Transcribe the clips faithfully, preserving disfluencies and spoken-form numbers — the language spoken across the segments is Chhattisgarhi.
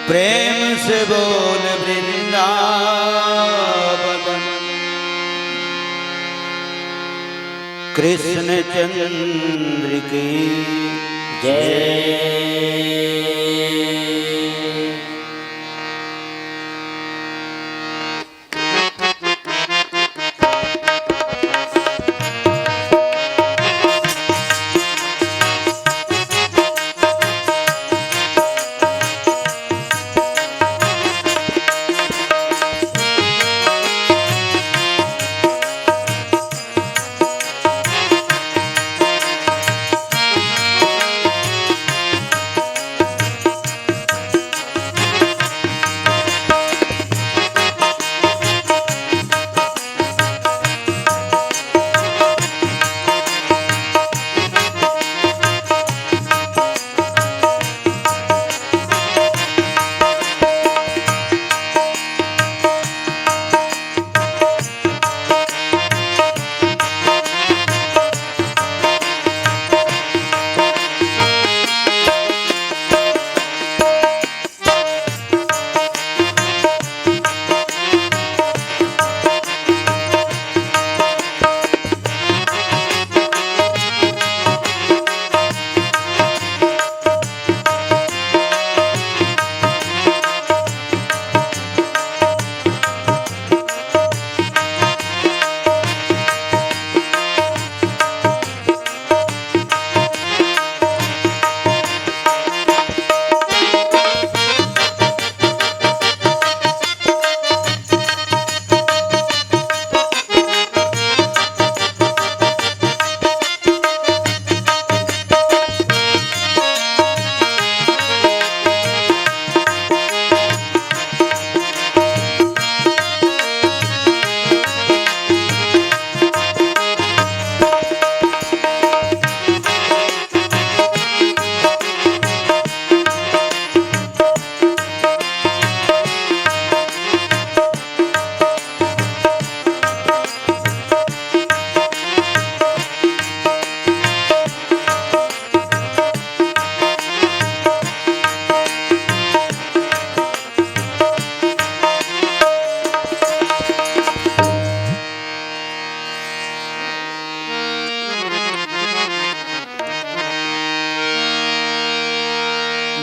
प्रेम से बोल वृंदावन कृष्ण चंद्र की जय।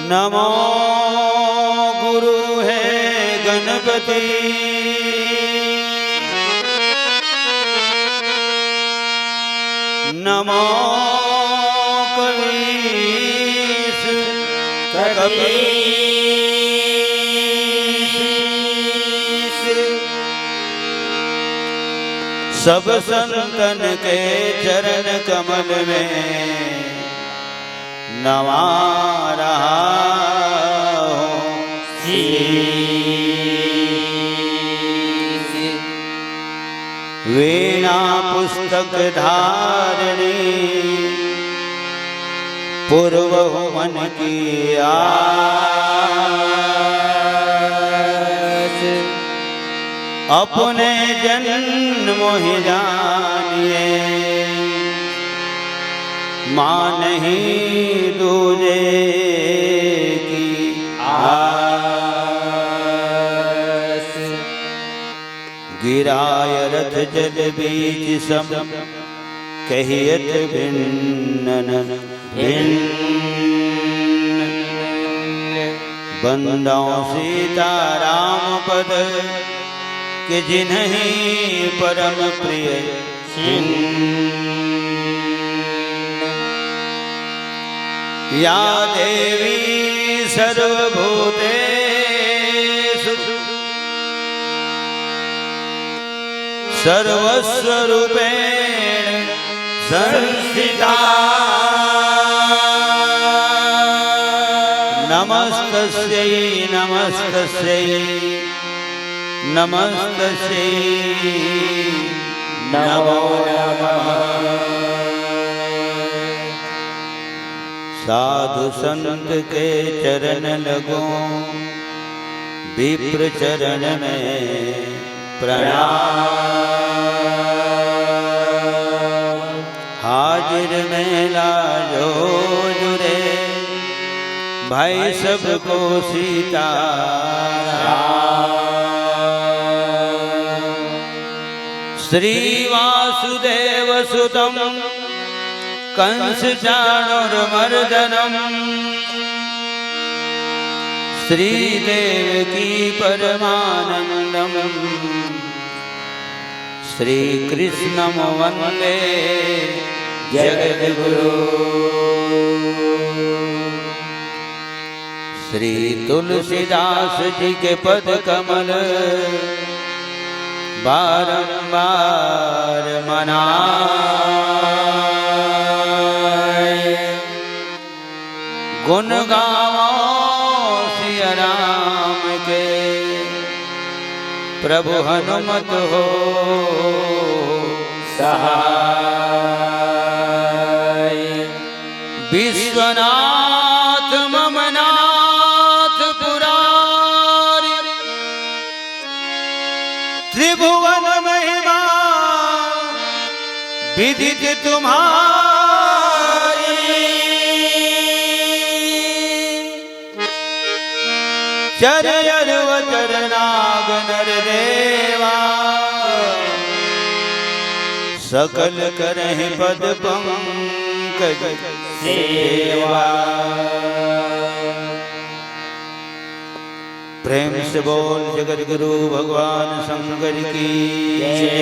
नमो गुरु हे गणपति, नमो कवीश कवीश। सब संतन के चरण कमल में नवा रहा हूँ शीश। वीणा पुस्तक धारणी पूर्व मन की आस। अपने जन्म ही जानिए, माँ नहीं दूजे की आस। गिराय रथ जल बीच सम, कहियत भिन्न भिन्न। बंदौ सीता राम पद के जिनहि परम प्रिय चिन्ह। या देवी सर्वभूतेषु सर्वस्वरूपेण संस्थिता। नमस्तस्यै, नमस्तस्यै, नमस्तस्यै नमो नमः। साधु संत के चरण लगो, विप्र चरण में प्रणाम। हाजिर मेला जो जुरे, भाई सबको सीताराम। श्री वासुदेव सुतम कंस चाणूर मर्दनम, श्री देवकी परमानंदम, श्री कृष्णम वंदे जगद्गुरु। श्री तुलसीदास जी के पद कमल बारंबार मनाए। गुण गावो सिया राम के, प्रभु हनुमत हो सहाय। विश्वनाथ मम नाथ पुरारी, त्रिभुवन महिमा विदित तुम्हारी। चर अरु अचर नाग नर देवा, सकल करहि पद पंकज सेवा। प्रेम से बोल जगत गुरु भगवान शंकर की जय।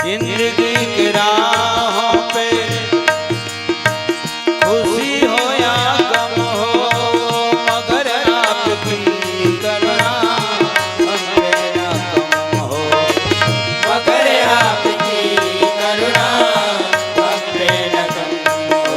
जिंदगी के राहों पे खुशी हो या गम हो, मगर आपकी करुणा हम पे ना कम हो। मगर आपकी करुणा हम पे ना कम हो।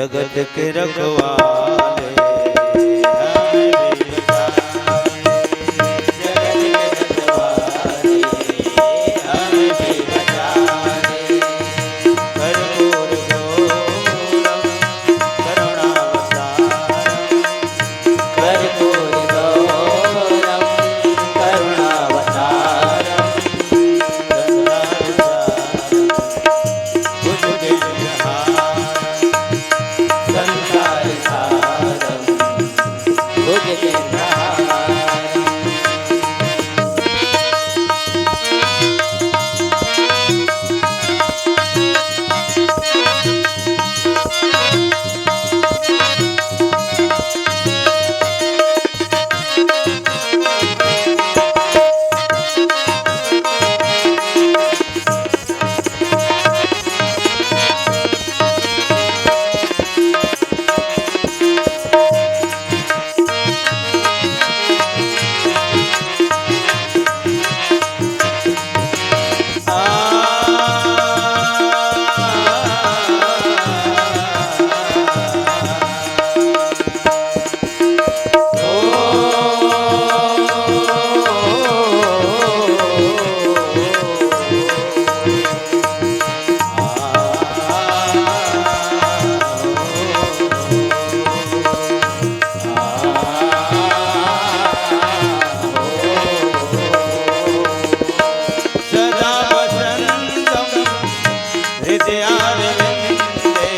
जगत के रखवाले, हमें भी बचा ले। जगत के रखवाले, हमें भी बचा ले। कर्पूर गौरम करुणावतारम। कर्पूर गौरम करुणावतारम। संसार सारम भुजगेन्द्रहारम। संसार सारम भुजगेन्द्रहारम। सदा वसन्तं हृदयारविन्दे।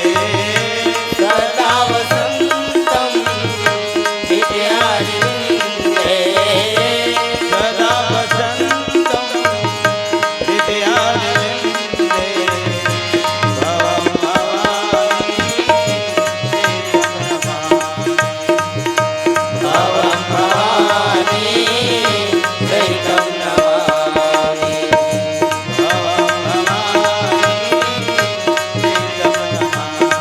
सदा वसन्तं हृदयारविन्दे। सदा वसन्तं हृदयारविन्दे। भवं भवानी सहितं नमामि। भवं भवानी सहितं नमामि।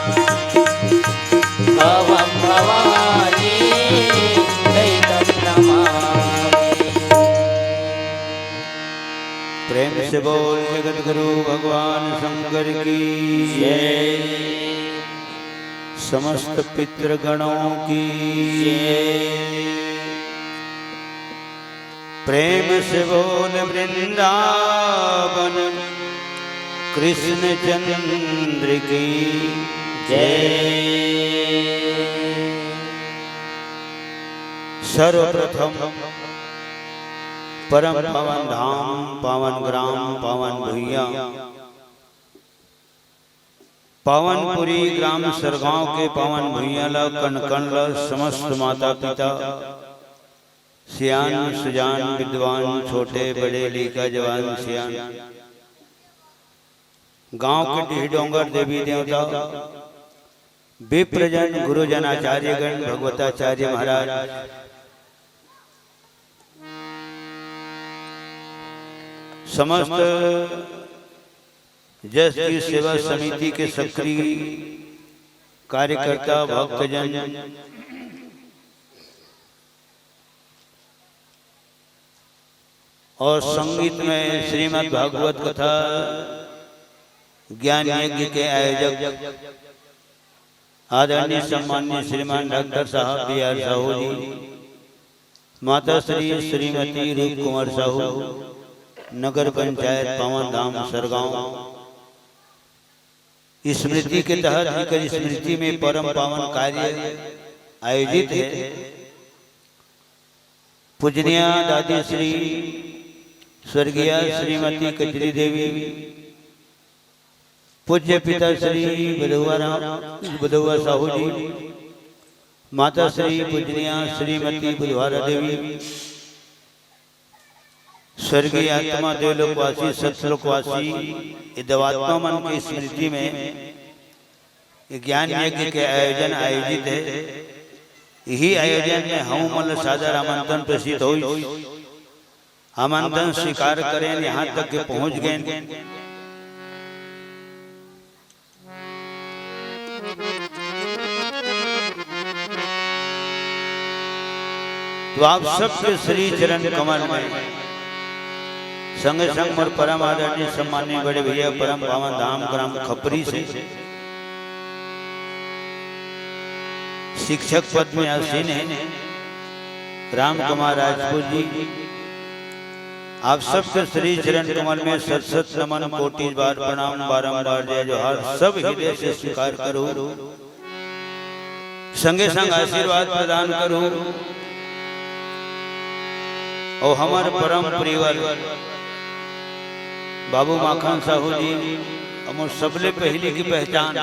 भवं भवानी सहितं नमामि। प्रेम से बोल जगत गुरु भगवान शंकर की जय। समस्त पितृगणों की जय। प्रेम से बोल वृंदावन कृष्ण चंद्र की जय। सर्वप्रथम परम पावन धाम, पावन ग्राम, पावन भुइयां, पावनपुरी ग्राम सरगांव के पावन भुइयां ला, कन कन ला, समस्त माता पिता, सियान सुजान, विद्वान, छोटे बड़े, लइका जवान सियान, गांव के डीह डोंगर देवी देवता, विप्रजन, गुरुजन, आचार्यगण, भगवताचार्य महाराज, समस्त जस की सेवा समिति के सक्रिय कार्यकर्ता, भक्तजन और संगीत में श्रीमद् भागवत कथा ज्ञान यज्ञ के आयोजक आदरणीय सम्माननीय श्रीमान डॉक्टर साहब बी आर साहू जी, माता श्री श्रीमती रूप कुमार साहू, नगर पंचायत पावन धाम सरगांव, स्मृति के तहत इकर स्मृति में परम पावन कार्य आयोजित है। पूजनीय दादी श्री स्वर्गीय श्रीमती कजरी देवी, पूज्य पिता श्री बुधवा राम, बुधवा साहू जी, माता श्री पूजनीय श्रीमती बुधवारा देवी, स्वर्गीय आत्मा देवलोकवासी, सतलोकवासी, ये देवात्मा मन की स्मृति में ये ज्ञान यज्ञ के आयोजन आयोजित है। यही आयोजन में हम मन ला सादर आमंत्रण प्रेषित होइस। आमंत्रण स्वीकार करेन, यहाँ तक के पहुँच गए। तो आप सबके श्री चरण कमल में संग संग मोर परम आदरणीय सम्माननीय बड़े भैया परम पावन धाम ग्राम खपरी से शिक्षक पद में आसीन है राम कुमार राजपूत जी, आप सबके श्री चरण कमल में शत शत नमन, कोटि बार प्रणाम, बारंबार जय जोहार, सब हृदय से स्वीकार करो, संगे संग आशीर्वाद प्रदान करो। और हमारे परम प्रियवर बाबू माखन साहू जी, हमर सबले पहली की पहचान,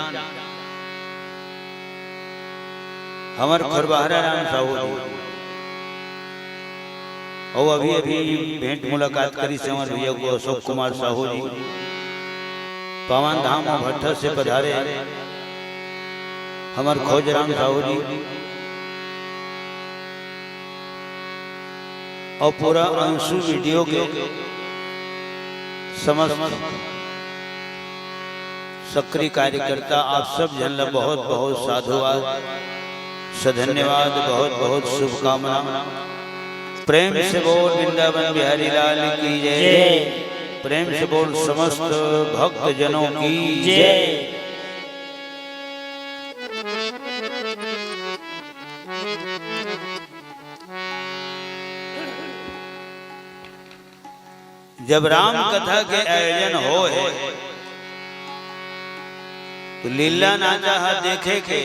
हमर खुरबहरा राम साहू जी, और अभी अभी भेंट मुलाकात करिस हमर भैया को अशोक कुमार साहू जी, पावन धाम और भट्ठा से पधारे हमर खोजराम साहू जी, और पूरा अंशु वीडियो के समस्त सक्रिय कार्यकर्ता, आप सब झन ला बहुत बहुत साधुवाद, सधन्यवाद, बहुत बहुत शुभकामना। प्रेम से बोल वृंदावन बिहारी लाल की जय। प्रेम से बोल समस्त भक्त जनों की जय। जब राम कथा के आयोजन होय, तो लीला नाचा ह देखे के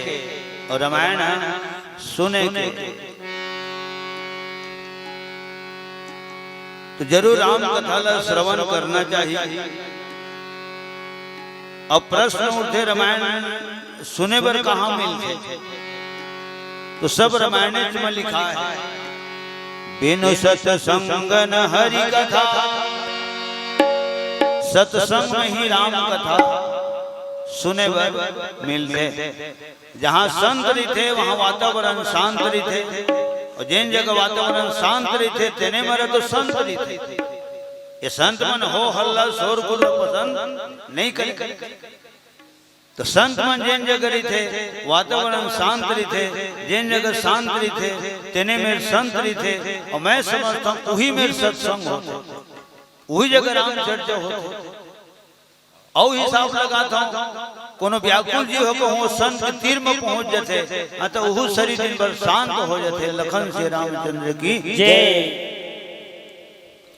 और रामायण ह सुने के, तो जरूर राम कथा ला श्रवण करना चाहिए। अब प्रश्न उठे, रामायण सुने बर कहाँ मिलथे? तो सब रामायणेच में लिखा है, बिनु सत्संग न हरि कथा। सत्संग में ही राम कथा सुने बर मिलथे। जहाँ संत रहिथे, वहाँ वातावरण शांत रहिथे, और जेन जगह वातावरण शांत रहिथे, तेने मेर तो संत रहिथे। ये संत मन हो हल्ला, शोर गुल्ला पसंद नहीं करे। तो संत मन जेन जगह रहिथे, वातावरण शांत रहिथे, जेन जगह शांत रहिथे, तेने मेर संत रहिथे, और मैं समझता हूँ, उही मेर सत्संग होथे, उही जगह राम चर्चा होथे। अउ हिसाब लगात हूँ, कोनो व्याकुल जीव हो, कहूँ संत के तीर में पहुँच जाथे, हाँ, तो उहू शरीर दिन भर शांत हो जाथे। लखन से रामचंद्र की जय।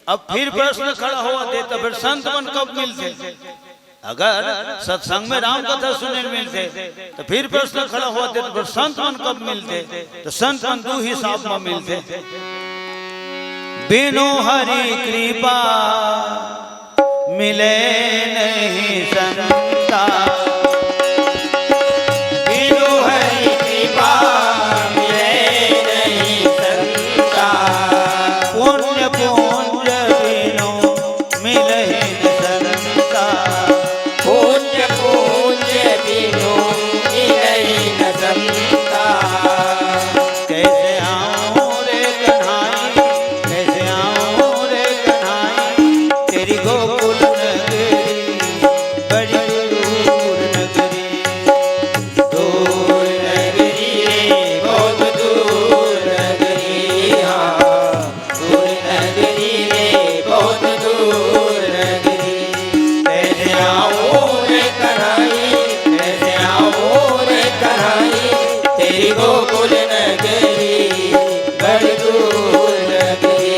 अब फिर प्रश्न खड़ा होवत हे, तो फिर संत मन कब मिलथे? अगर सत्संग में राम कथा सुने मिलथे, तो फिर प्रश्न खड़ा होवत हे, तो फिर संत मन कब मिलथे? तो संत मन दू हिसाब में मिलथे। बिनु हरि कृपा मिले नहीं संता। बिनु हरि कृपा मिले नहीं संता। पुण्य पुंज बिनु मिलहिन संता। पुण्य पुंज बिनु मिलहिन संता। कैसे आऊं रे कन्हाई, कैसे आऊं रे कन्हाई, तेरी गोकुल नगरी बड़ी दूर नगरी। दूर नगरी रे, बहुत दूर नगरी, हाँ। दूर नगरी रे, बहुत दूर नगरी। कैसे आऊं रे कन्हाई, कैसे आऊं रे कन्हाई, तेरी गोकुल नगरी बड़ी दूर नगरी।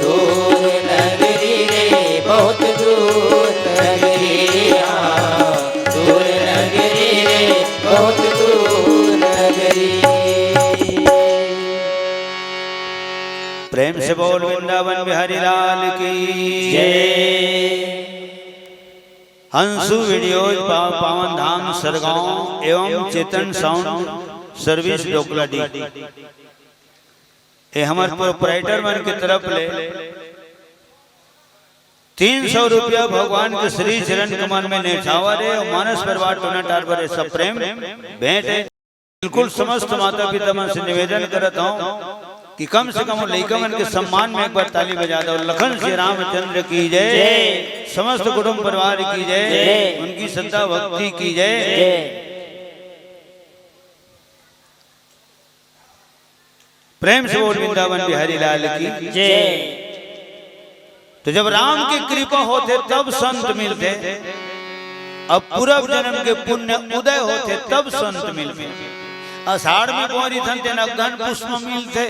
दूर नगरी रे, बहुत दूर नगरी, हाँ। दूर नगरी रे, बहुत दूर नगरी। प्रेम से बोल वृंदावन बिहारी लाल की जय। अंशु वीडियोज पा-, पावन धाम सरगांव एवं चेतन साउंड सर्विस डोकलाडीह। ये हमर प्रोपराइटर मन के तरफ ले तीन सौ रुपया भगवान के श्री चरण कमल में नेछावर हे और मानस परिवार टोना टार बर सब प्रेम भेंट हे। बिल्कुल समस्त माता पिता मन से निवेदन करत हूँ कि कम से कम लइका मन के सम्मान में एक बार ताली बजा दो। लखन से रामचंद्र की जय, समस्त कुटुंब परिवार की जय, उनकी श्रद्धा भक्ति की जय। प्रेम से बोल वृंदावन बिहारी लाल की जय। तो जब राम की कृपा होथे तब संत मिलथे, अब पूर्व जन्म के पुण्य उदय होथे तब संत मिलथे। आषाढ़ में बोरिथन तेन अगहन पूस म मिलथे।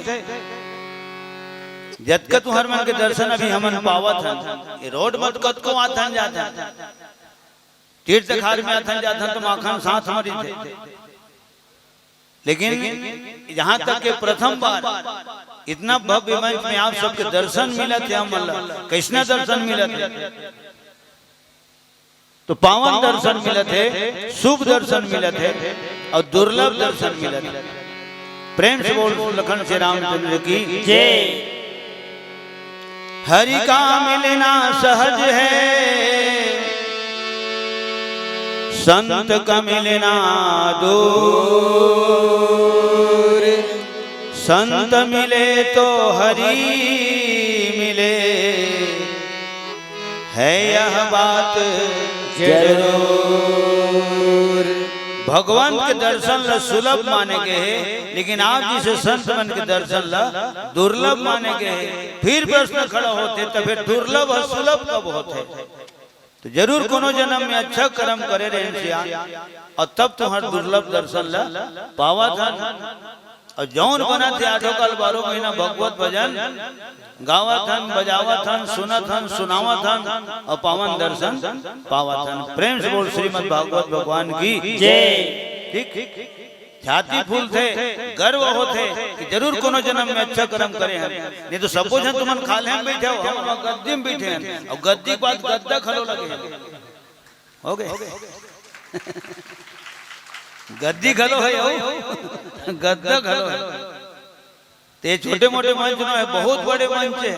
जतका तुंहर मन के दर्शन अभी हमन पावत हन, ये रोड म त कतको आथन जाथन, तीर्थ खार में आथन जाथन त माखन साथ म रहिथे। लेकिन यहाँ तक के प्रथम बार इतना भव्य मंच में आप सबके दर्शन मिलत हे, हमन ला कइसना दर्शन मिलत हे? तो पावन दर्शन मिलत हे, शुभ दर्शन मिलत हे अउ दुर्लभ दर्शन मिलत हे। प्रेम से बोल लखन श्री रामचंद्र की जय। हरि का मिलना सहज है, संत का मिलना दूर। संत मिले तो हरि मिले, है यह बात जरूर। भगवंत के दर्शन ला सुलभ माने गे हे, लेकिन आप जइसे संत मन के दर्शन ला दुर्लभ माने गे हे। फिर प्रश्न खड़ा होथे, त फेर दुर्लभ अउ सुलभ कब होथे? तो जरूर कोनो जन्म में अच्छा कर्म करे रहे सियान, अउ तब तुंहर दुर्लभ दर्शन ला पावत हन। अउ जउन बनत हे आठों काल बारहों महीना भगवत भजन गावत हन, बजावत हन, सुनत हन, सुनावत हन अउ पावन दर्शन पावत हन। प्रेम से बोल श्रीमद् भागवत भगवान की जय। ठीक, छाती फूलथे, गर्व होथे कि जरूर कोनो जन्म में अच्छा कर्म करे हन, नहीं तो सबो झन तुमन खाल्हे में बइठे हो, हम गद्दी में बइठे हन, अउ गद्दी के बाद गद्दा घलो लगे हे। हो गे? गद्दी घलो हे, हो? गद्दा घलो हे। ते छोटे मोटे मंच नोहे, बहुत बड़े मंच हे।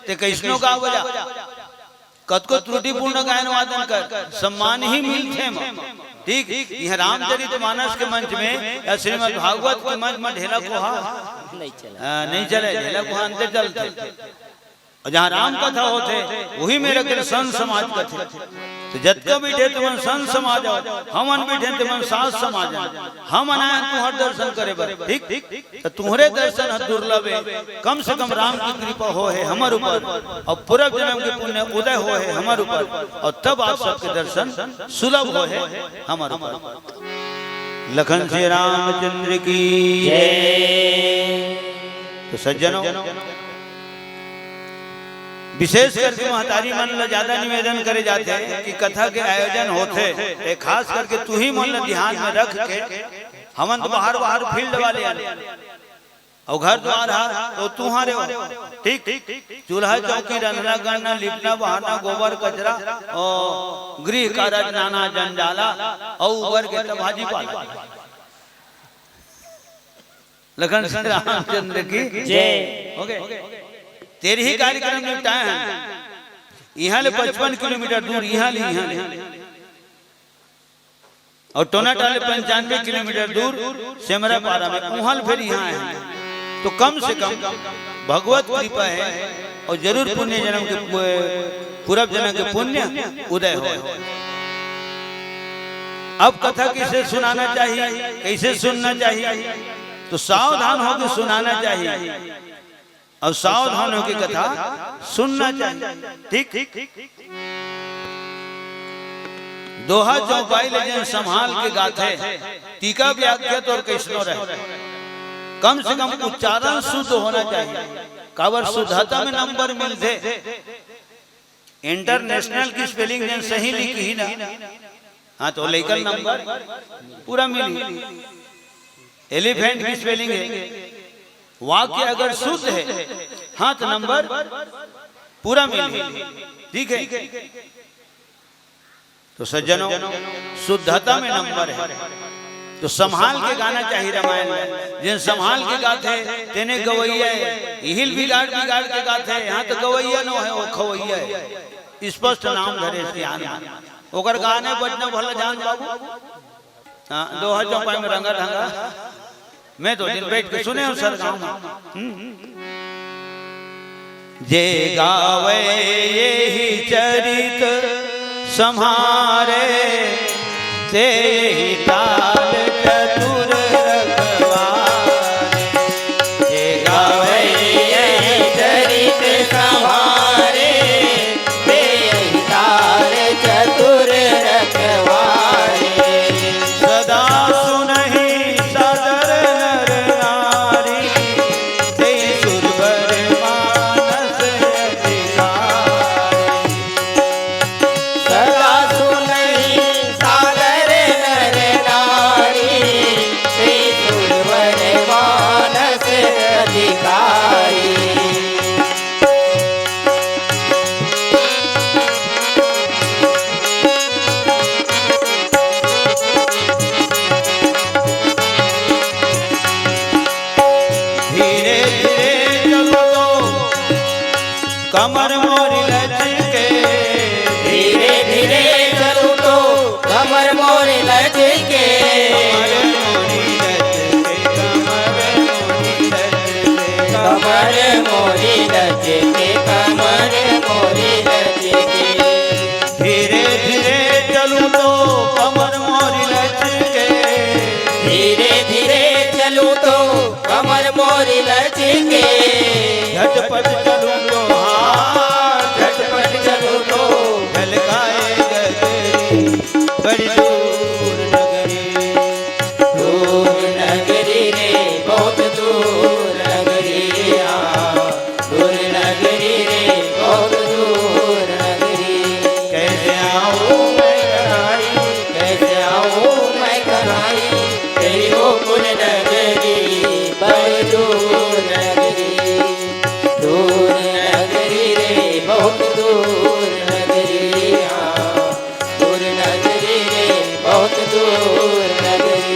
ते कइसनो गा बजा, कतको त्रुटिपूर्ण गायन वादन कर, सम्मान ही मिलथे म। ठीक, इहाँ रामचरित मानस के मंच में या श्रीमद् भागवत के मंच में ढेला कोहा नहीं चले। हाँ, नहीं चले, ढेला कोहा अंते चलथे। अउ जहाँ राम कथा होथे, उही मेर के संत समाज कथे। तो जतका बइठे तुमन संत समाज हो, हमन बइठे तुमन साध समाज हो, हमन आए तुंहर दर्शन करे बर, ठीक? त तुंहरे दर्शन ह दुर्लभ हे, कम से कम राम के कृपा होहे हमर ऊपर, अउ पूर्व जन्म के पुण्य उदय होहे हमर ऊपर, अउ तब आप सबके दर्शन सुलभ होहे हमर ऊपर। लखन श्री रामचंद्र की जय। तो सज्जनों, विशेष करके महतारी मन ला ज्यादा निवेदन करे जाथे कि कथा के आयोजन होथे, ते खास करके तुही मन ला ध्यान में रख के, हमन तो बाहर बाहर field वाले आन, अउ घर द्वार हा तो तुंहरे हो, ठीक? चूल्हा चौकी, रंधना गढ़ना, लिपना बहारना, गोबर कचरा, अउ गृह कारज नाना जंजाला, अउ उबर के त भाजी पाला। लखन श्री रामचंद्र की जय। हो गे? तेरे ही कार्यक्रम निपटाए हन। इहाँ ले पचपन किलोमीटर दूर, इहाँ ले, इहाँ ले। अउ टोनाटाल ले पंचानवे किलोमीटर दूर सेमरापारा में, उहाँ ले फेर इहाँ आए हन। तो कम से कम भगवत कृपा हे, अउ जरूर पुण्य जन्म के पु-, पूर्व जन्म के पुण्य उदय हो। अब कथा कइसे सुनाना चाहिए, कइसे सुनना चाहिए, तो सावधान होके सुनाना चाहिए अउ सावधान होके कथा सुनना चाहिए। ठीक, दोहा चौपाई ले जेन संभाल के गाथे, तिका व्याख्या तोर कइसनो रहे, कम से कम उच्चारण शुद्ध होना चाहिए। काबर शुद्धता में नंबर मिलथे। International की spelling जेन सही लिखही ना, हाँ, तो लइका ल नंबर पूरा मिलही। Elephant की spelling हे, वाक्य अगर शुद्ध हे, हाँ, तो नंबर पूरा मिलही। ठीक हे, तो सज्जनों, शुद्धता में नंबर हे, तो संभाल के गाना चाहिए रामायण में। जेन संभाल के गाथे, तेने गवैया हे। इही ल बिगाड़ बिगाड़ के गाथे, यहाँ तो गवैया नोहे, वो खवैया हे। स्पष्ट नाम धरे सियान मन। ओकर गाने बजना भला जान बाबू। हाँ, दोहा चौपाई में रंगा ढंगा। मैं तो दिन बैठ के सुने हूँ सर गाँव में। हम्म। जे गावे यही चरित सम्हारे, तेहि ताल चतुर रखवारे। जे गावे यही चरित सम्हारे, तेहि ताल चतुर रखवारे। सदा सुनहि सादर झटपट चलूं तो, हाँ, झटपट चलूं तो, झलकाए गगरी, बड़ी दूर नगरी। दूर नगरी रे, बहुत दूर नगरी, हाँ, दूर नगरी रे, बहुत दूर नगरी। कैसे आऊं मैं कन्हाई, कैसे आऊं मैं कन्हाई, तेरी गोकुल नगरी, बड़ी दूर नगरी। दूर नगरी रे, बहुत दूर नगरी, हाँ, दूर नगरी रे, बहुत दूर नगरी।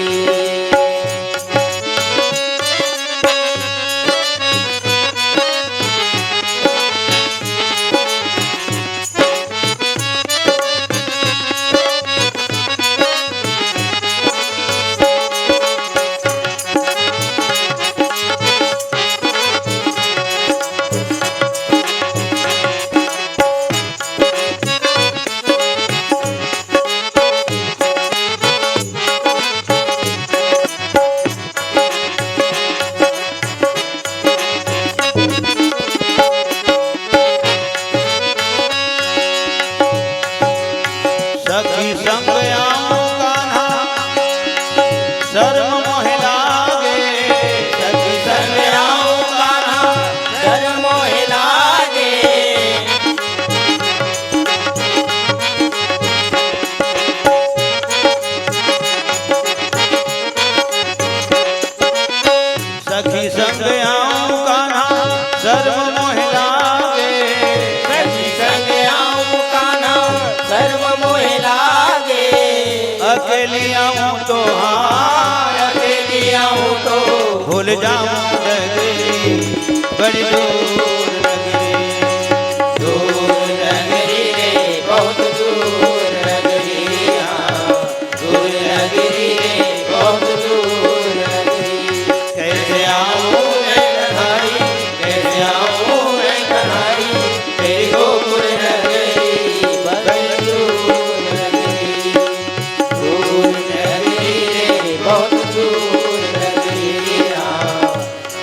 सखी संग आऊं कान्हा, शर्म मोहे लागे। सखी संग आऊं कान्हा, शर्म मोहे लागे। सखी संग आऊं कान्हा, शर्म मोहे लागे। सखी संग आऊं कान्हा, शर्म मोहे लागे। अकेली आऊं तो, हाँ, अकेली आऊं तो, भूल जाऊं नगरी, बड़ी दूर नगरी। दूर नगरी रे, बहुत दूर नगरी, हाँ। दूर नगरी रे, बहुत दूर नगरी। कैसे आऊं मैं कन्हाई, कैसे आऊं मैं कन्हाई, तेरी गोकुल नगरी, बड़ी दूर नगरी। दूर नगरी रे, बहुत दूर नगरी, हाँ।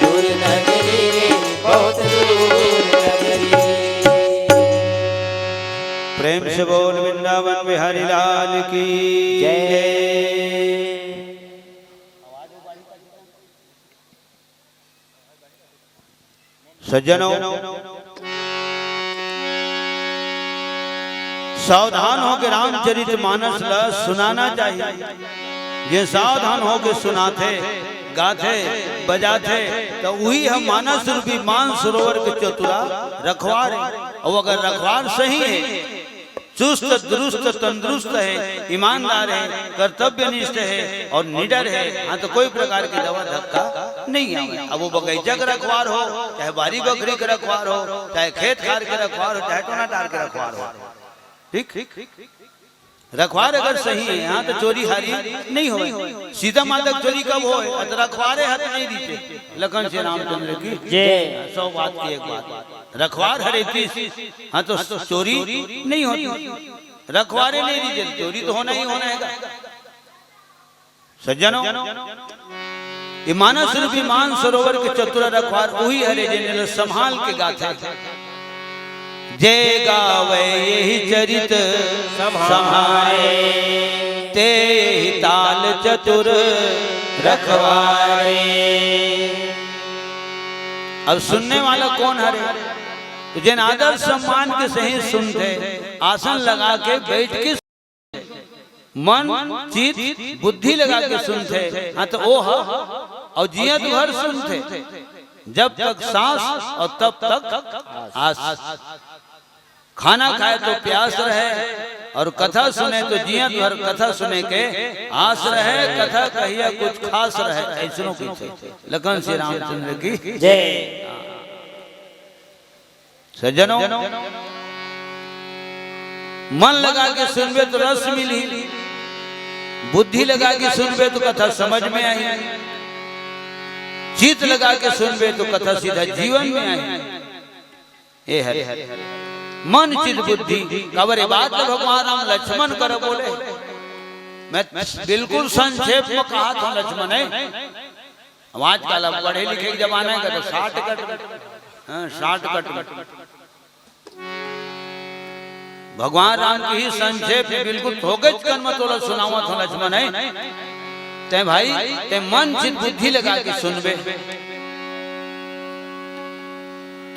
दूर नगरी रे, बहुत दूर नगरी। प्रेम से बोल वृंदावन बिहारी लाल की जय। सज्जनों, सावधान होके रामचरित मानस ला सुनाना चाहिए। जे सावधान होके सुनाथे, गाथे, बजाथे, त उही ह मानस रूपी मान सरोवर के चतुरा रखवार हे। अउ अगर रखवार सही हे, चुस्त दुरुस्त तंदुरुस्त हे, ईमानदार हे, कर्तव्यनिष्ठ हे अउ निडर हे, हाँ, त कोई प्रकार के दवा धक्का नइ आवय। अब वो बगइचा के रखवार हो, चाहे बारी बखरी के रखवार हो, चाहे खेत खार के रखवार हो, चाहे टोना टार के रखवार हो, ठीक? रखवार अगर सही हे, हाँ, त चोरी हारी नइ होवय। सीता माता के चोरी कब होय? अत रखवारे हाथ नइ दीजे। लखन से रामचंद्र की जय। सौ बात की एक बात। रखवार हरे तीस, हाँ, त चोरी नइ होय। रखवारे नइ दीजे, चोरी त होना ही होना हे। सज्जनों, ये मानस रूपी मान सरोवर के चतुरा रखवार उही हरे, जेन ल संभाल के गाथे। जे गावे यही चरित संभारे, ते यही ताल चतुर रखवारे। अब सुनने वाला कौन हरे? त जेन आदर सम्मान के सही सुनथे, आसन लगा के, बैठ के मन, चित, बुद्धि लगा के सुनथे, हाँ, त ओ ह, अउ जियत भर सुनथे, जब तक सांस अउ तब तक आस। खाना खाए तो प्यास रहे, अउ कथा सुने तो जियत भर कथा सुने के आस रहे, कथा कहिया कुछ खास रहे, अइसनो कहिथे। लखन से रामचंद्र की जय। सज्जनों, मन लगा के सुनबे तो रस मिलही, बुद्धि लगा के सुनबे तो कथा समझ में आही, चित लगा के सुनबे तो कथा सीधा जीवन में आही। ये हरे मन चित बुद्धि। काबर ए बात ल भगवान राम लक्ष्मण कर बोले। मैं बिल्कुल संक्षेप में कहा था लक्ष्मण हे, अब आजकल अब पढ़े लिखे के जमाना हे, तो शॉर्टकट में, हाँ, शॉर्टकट में। भगवान राम के ही संक्षेप में बिल्कुल थोकेच कन म तोला सुनावत हँव लक्ष्मण हे। तैं भाई, तैं मन चित बुद्धि लगा के सुनबे।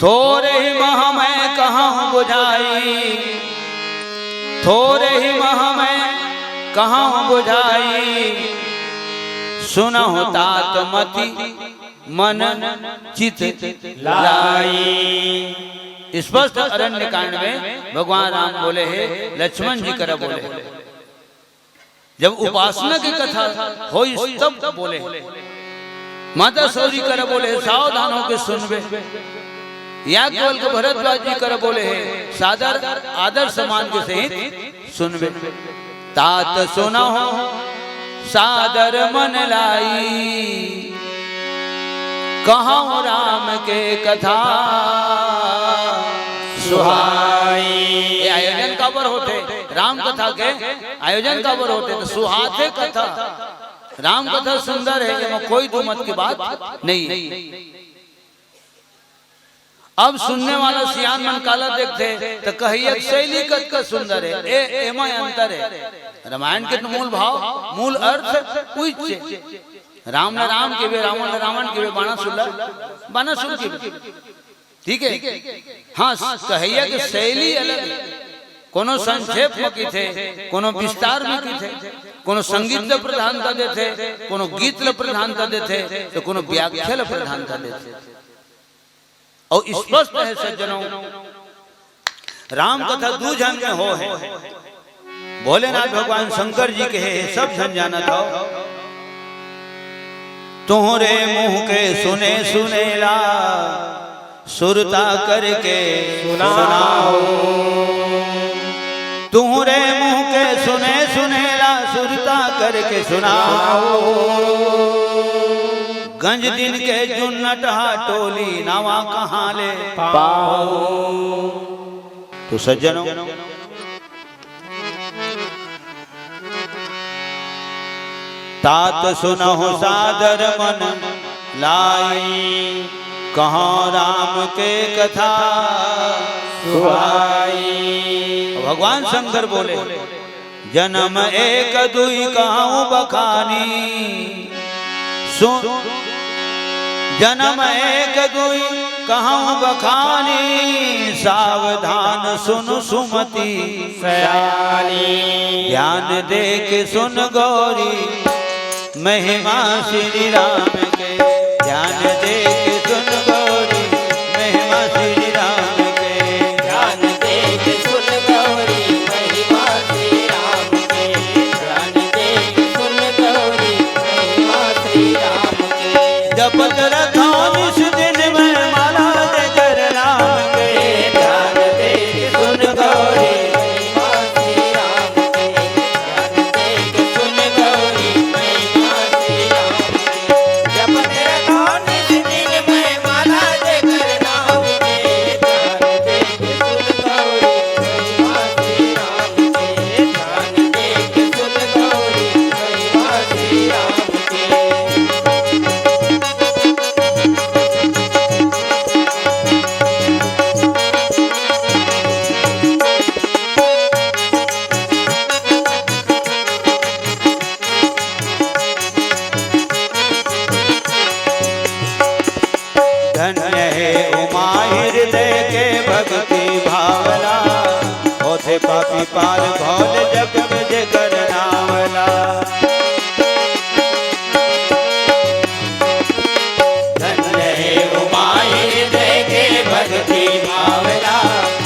थोरहि महि मैं कहँव बुझाई, थोरहि महि मैं कहँव बुझाई, सुनहु तात मति मन चित लाई। स्पष्ट अरण्य कांड में भगवान राम बोले हे, लक्ष्मण जी करा बोले हे। जब उपासना के कथा होइस तब बोले हे। माता सौरी करा बोले हे, सावधान होके सुनबे। याज्ञवल्क्य भरद्वाज जी करा बोले हे, सादर आदर सम्मान के सहित सुनबे। तात सुनहु सादर मन लाई, कहँव राम के कथा सुहाई। ये आयोजन काबर होथे? राम कथा के आयोजन काबर होथे? तो सुहाथे कथा। राम कथा सुंदर हे, एमा कोई दू मत की बात नहीं हे। अब सुनने वाला सियान मन काला देखथे, त कहइया के शैली कतका सुंदर हे। ए, एमा अंतर हे। रामायण के तो मूल भाव, मूल अर्थ उहिच हे। राम ला राम कहिबे, रावण ला रावण कहिबे, बाणासुर ला बाणासुर कहिबे। ठीक हे? हाँ, कहइया के शैली अलग हे। कोनो संक्षेप म कहिथे, कोनो विस्तार म कहिथे, कोनो संगीत ला प्रधानता देथे, कोनो गीत ला प्रधानता देथे, तो कोनो व्याख्या ला प्रधानता देथे। अउ स्पष्ट हे सज्जनों, राम कथा दू झन में होहे। भोलेनाथ भगवान शंकर जी कहे हे, सब झन जानत हव। तुंहरे मुँह के सुने सुनेला, सुरता करके सुनाओ। तुंहरे मुँह के सुने सुनेला, सुरता करके सुनाओ। गंज दिन के जुन्नटहा टोली, नावा कहाँ ले पाओ। तो सज्जनों, तात सुनहु सादर मन लाई, कहँव राम के कथा सुहाई। भगवान शंकर बोले, जनम एक दुई कहँव बखानी, सुन, जनम एक दुई कहँव बखानी, सावधान सुन सुमति सयानी। ध्यान दे के सुन गौरी, महिमा श्री राम के। ध्यान दे के सुन गौरी, महिमा श्री राम के। ध्यान दे के सुन गौरी, महिमा श्री राम के। ध्यान दे के सुन गौरी, महिमा श्री राम के। जपत रखा निस दिन मैं माला जे कर नाम के। ध्यान दे के सुन गौरी, महिमा श्री राम के। ध्यान दे के सुन गौरी, महिमा श्री राम के। जपत रखा निस दिन मैं माला जे कर नाम के। ध्यान दे के सुन गौरी, महिमा श्री राम के। ध्यान दे के सुन गौरी, महिमा श्री राम के। धन्य हे उमा हृदय के भक्ति भावला, होथे पापी पार भव ले जग में जेकर नावला। धन्य हे उमा हृदय के भक्ति भावला,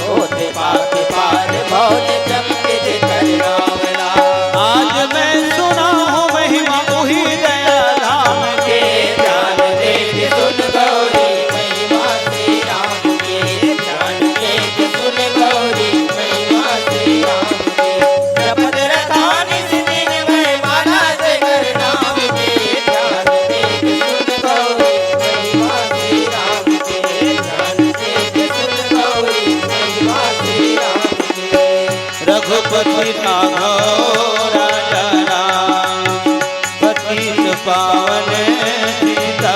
होथे पापी पार भव ले जग में जेकर नावला। आज मैं सुनाहूँ महिमा उही दया धाम के। ध्यान दे के सुन गौरी, महिमा श्री राम के। ध्यान दे के सुन गौरी, महिमा श्री राम के। जपत रखा निस दिन मैं माला जे कर नाम के। ध्यान दे के सुन गौरी, महिमा श्री राम के। ध्यान दे के सुन गौरी, महिमा श्री राम के। रघुपति राघव राजा राम, पतित पावन सीता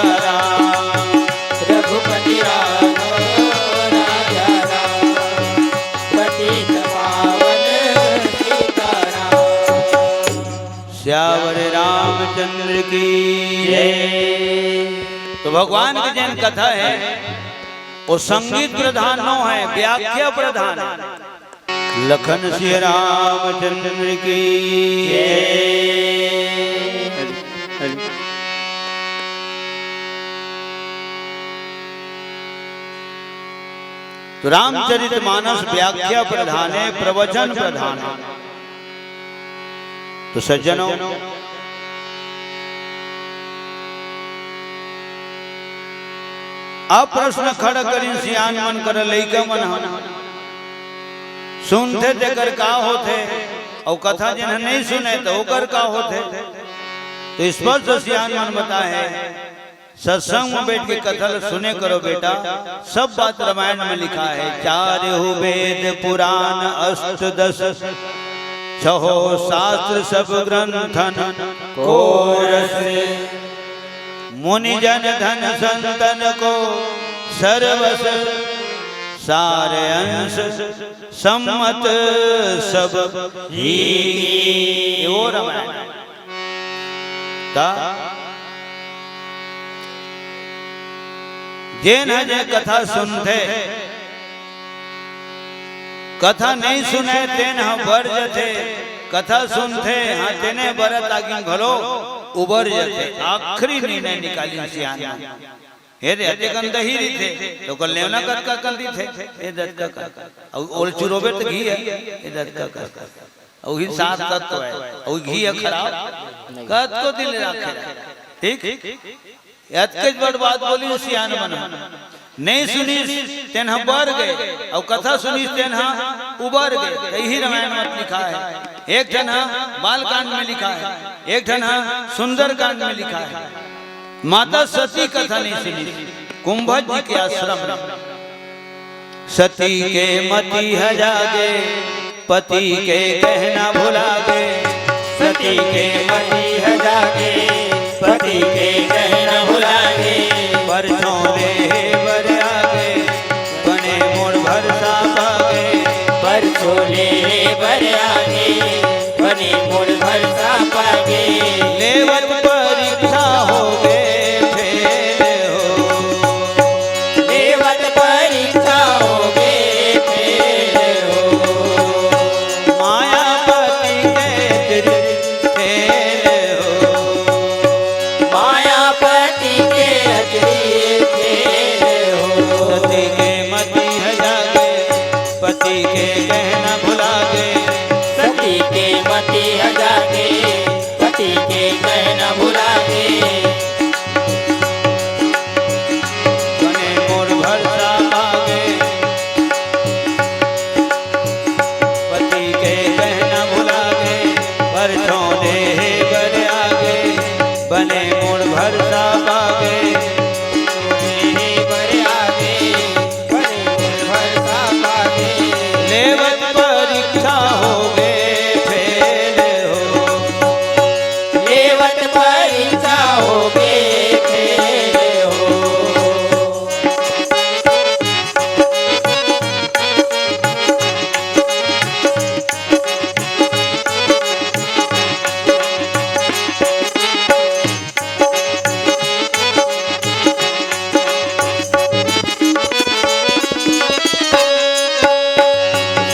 सियावर रामचंद्र की जय। तो भगवान के जेन कथा हे, वो संगीत प्रधान नो हे, व्याख्या प्रधान हे। लखन सिया रामचंद्र की जय। तो रामचरित मानस व्याख्या प्रधान हे, प्रवचन प्रधान हे। तो सज्जनों, अब प्रश्न खड़ा करिन सियान मन कर, लइका मन ह सुनथे तेकर का होथे, अउ कथा जेन ह नहीं सुने तो ओकर का होथे? तो स्पष्ट सियान मन बताए हे, सत्संग में बैठ के कथा ल सुने करो बेटा, सब बात रामायण में लिखा हे। चारहु वेद पुराण अष्ट दस, छहो शास्त्र सब ग्रंथन को रस। मुनि जन धन संतन को सर्वस, सार अंश सम्मत सब ही। ये वो रामायण। त जेन ह जे कथा सुनथे, कथा नहीं सुने तेन ह बर जथे, कथा सुनथे, हाँ, तेने बरत आगिन घलो उबर जथे। आखिरी निर्णय निकालिन सियान मन। हे रे, अतेकन दही रहिथे, तो ओकर लेवना कतका कन रहिथे? ए दतका कन। अउ ओल चुरोबे त घी हे, ए दतका कन। अउ ही सात तत्व हे, अउ घी हे खराब, कतको दिन राखे। ठीक? अतकेच बड़ बात बोलिन सियान मन। नहीं सुनिस, तेन ह बर गे, अउ कथा सुनिस, तेन ह उबर गे। त इही रामायण मत लिखा हे। एक ठन ह बालकांड में लिखा हे, एक ठन ह सुंदरकांड में लिखा हे। माता सती कथा नहीं सुनिस, कुंभज जी के आश्रम में। सती के मति ह जागे, पति के कहना भुला गे। सती के मति ह जागे, पति के कहना भुला गे। बरछोले हे बर आगे, बने मोर भरसा पागे। बरछोले हे बर आगे, बने मोर भरसा पागे। लेवत परीक्षा होगे फेल हो। लेवत परीक्षा होगे फेल हो। मायापति के अचरी फेल हो। मायापति के अचरी फेल हो। सती के मति ह जागे, पति के कहना भुला गे। सती के मति ह जागे, पति के कहना भुला गे। बने मोर भरसा पागे, पति के कहना भुला गे। बरछोले हे बर आगे, बने मोर भरसा पागे। हे बर आगे, बने मोर भरसा पागे। लेवत परीक्षा होगे फेल हो। लेवत परीक्षा होगे फेल हो।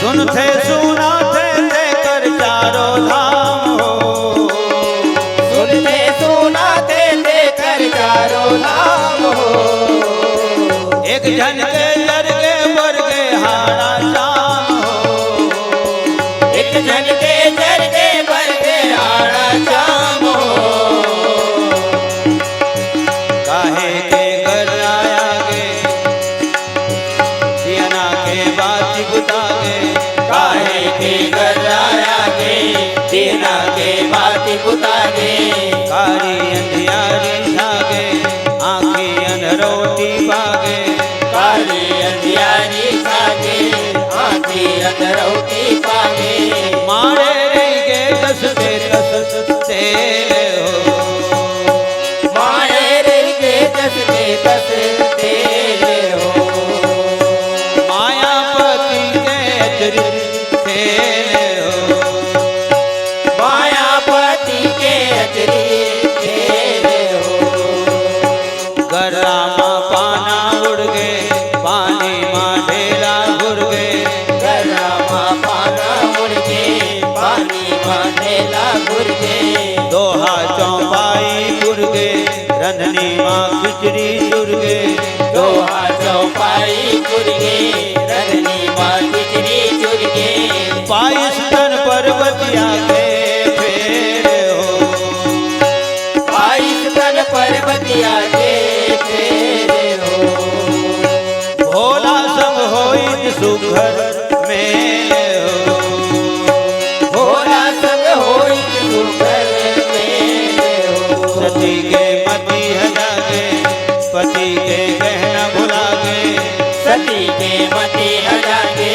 सुनथे सुनाथे तेकर चारों धाम हो। सुनथे सुनाथे तेकर चारों धाम हो। एक झन के जर गे बर गे हाड़ा चाम हो। एक झन के जर गे बर गे हाड़ा चाम हो। काहे के गर्राया गे, दियना के बाती बुता गे। काहे के गर्राया गे, दियना के बाती बुता गे। कारी अंधियारी छा गे, आँखी अंधरौटी पागे। कारी अंधियारी छा गे, आँखी अंधरौटी पागे। मारे रहिगे तस के तस तेल हो। मारे रहिगे तस के तस तेल हो। मायापति के अचरी फेल हो। मायापति के माथे ला घुरगे। दोहा चौपाई घुरगे, रंधनी माँ खिचड़ी चुरगे। दोहा चौपाई घुरगे, रंधनी माँ खिचड़ी चुरगे। पाइस तन पर्वतिया के फेर हो। पाइस तन पर्वतिया के फेर हो। भोला संग होइत सुघर मेल हो। भोला संग होइत सुघर मेल हो। सती के मति हजागे, पति के कहना भुलागे। सती के मति हजागे,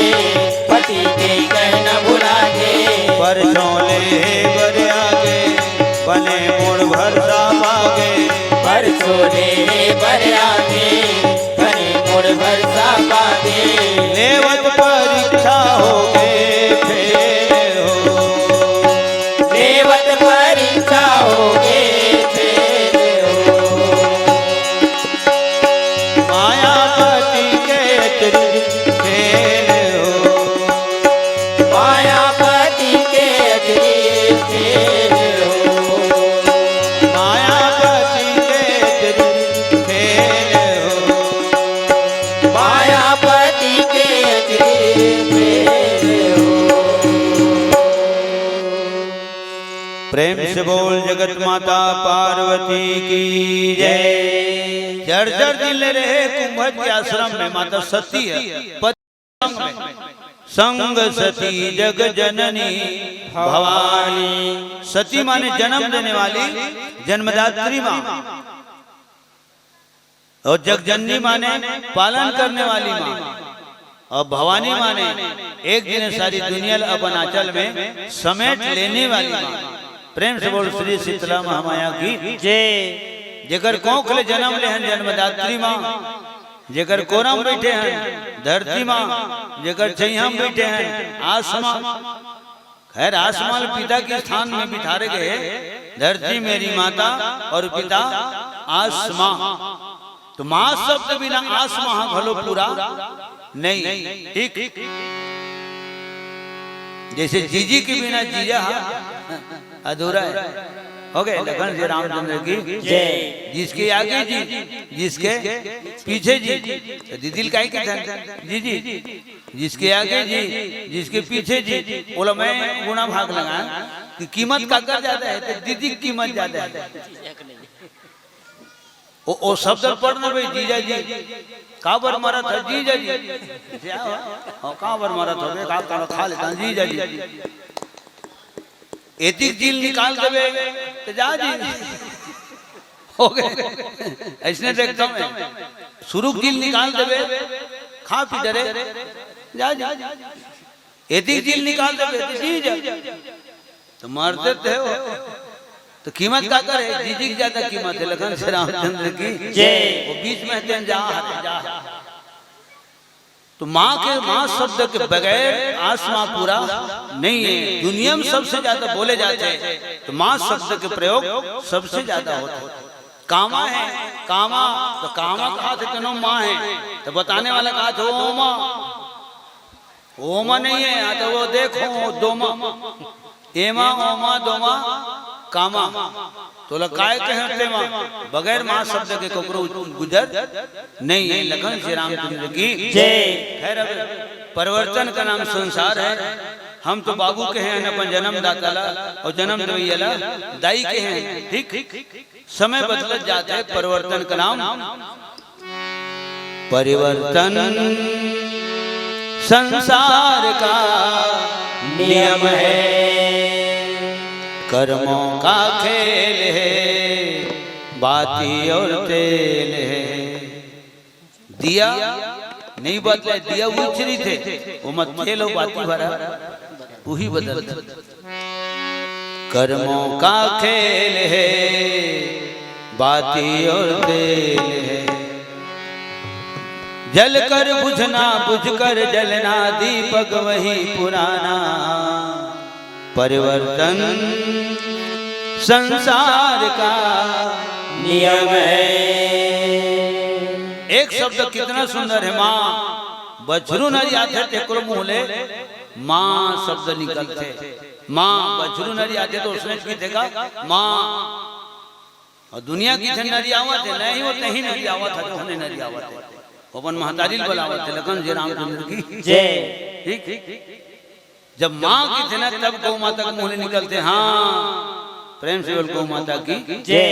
पति के कहना भुलागे। पर छोले हे बर आगे, बने मुड़ भरसा पागे। पर छोले हे बर आगे, बने मुड़ भरसा पागे। लेवत परीक्षा होगे फेल हो। लेवत परीक्षा होगे फेल हो। मायापति के अचरी फेल हो। मायापति के अचरी फेल हो। मायापति के अचरी फेल हो। मायापति के अचरी फेल हो। प्रेम से बोल जगत माता पार्वती की जय। जड़ जड़ दिन ले रहे कुंभज के आश्रम में माता सती है। संग सती जग जननी भवानी। सती माने जन्म देने वाली, जन्मदात्री माँ। और जगजननी माने पालन करने वाली माँ। और भवानी माने एक दिन सारी दुनिया ल अपन आंचल में समेट लेने वाली माँ। प्रेम से बोल श्री शीतला महामाया की जय। जेकर कोख ले जन्म ले हन जन्मदात्री माँ, जेकर कोरा म बैठे हन धरती माँ, जेकर छैया म बैठे हन आसमाँ। खैर, आसमाँ ल पिता के स्थान में बिठारे गए, धरती मेरी माता और पिता आसमाँ। तो माँ शब्द बिना आसमाँ घलो पूरा नहीं। ठीक, जैसे जीजी के बिना जीजा अधूरा है। हो गए लखन श्री रामचंद्र की जय। जिसके आगे जी, जिसके पीछे जी। तो दीदी ल काहे के धन जीजी, जिसके आगे जी, जिसके पीछे जी। ओला मैं गुणा भाग लगा कि कीमत काकर ज्यादा है, तो दीदी की कीमत ज्यादा है। ओ, ओ शब्द पढ़ना भाई, जीजा जी। काबर मरत है जीजा जी? क्या हो? हाँ, काबर मरत हो बे? का, का खा लेता जीजा जी। एतिक जी ल निकाल देबे, तो जा जी। हो गए। ऐसने देखता मैं। सुरुक जी ल निकाल देबे, खा पी डरे, जा जी। एतिक जी ल निकाल देबे, तो जी जा। तो मर देते हो। तो कीमत काकर है? जीजी की ज्यादा कीमत है, लखन श्री रामचंद्र की जय। वो बीच में हते जा, जा। तो माँ के, माँ शब्द के बगैर आसमाँ पूरा नहीं है। दुनिया में सबसे ज्यादा बोले जाते हैं, तो माँ शब्द के प्रयोग सबसे ज्यादा होता है। कामा है, कामा, तो कामा कहा थे तेनो माँ है, तो बताने वाला कहा थे ओमा। ओमा नहीं है, या तो वो देखो दोमा। एमा, ओमा, दोमा, कामा। तोला काय कहे तेमा? बगैर माँ शब्द के ककरो गुजर नहीं है। लखन श्री रामचंद्र की जय। खैर, अब परिवर्तन का नाम संसार है। हम तो बाबू कहे हैं अपन जन्मदाता ला, और जन्म देवैया ला दाई कहे हैं। ठीक, समय बदलत जात है, परिवर्तन का नाम। परिवर्तन संसार का नियम है, कर्मों का खेल है, बाती और तेल है। दिया नहीं बदले, दिया उचरी थे, वो मत तेल हो बाती भरा, वही बदल। कर्मों का खेल है, बाती और तेल है। जल कर बुझना, बुझ कर जलना, दीपक वही पुराना। परिवर्तन संसार का नियम है। एक शब्द कितना सुंदर है, माँ। बछरू नरियाथे तेकरो मुँह ले माँ शब्द निकलथे। माँ बछरू नरियाथे तो उसने कथे का माँ। अउ दुनिया कथे नरियावत हे, नहीं, वो तहीं नरियावत हे, जोहने नरियावत हे। वो अपन महतारी ल बलावत हे, लखन जी रामचंद्र की। जय। ठीक, ठीक। जब माँ कथे ना, तब गौ माता के मुँह ले निकलथे, हाँ, प्रेम से बोल, गौ माता की। जय।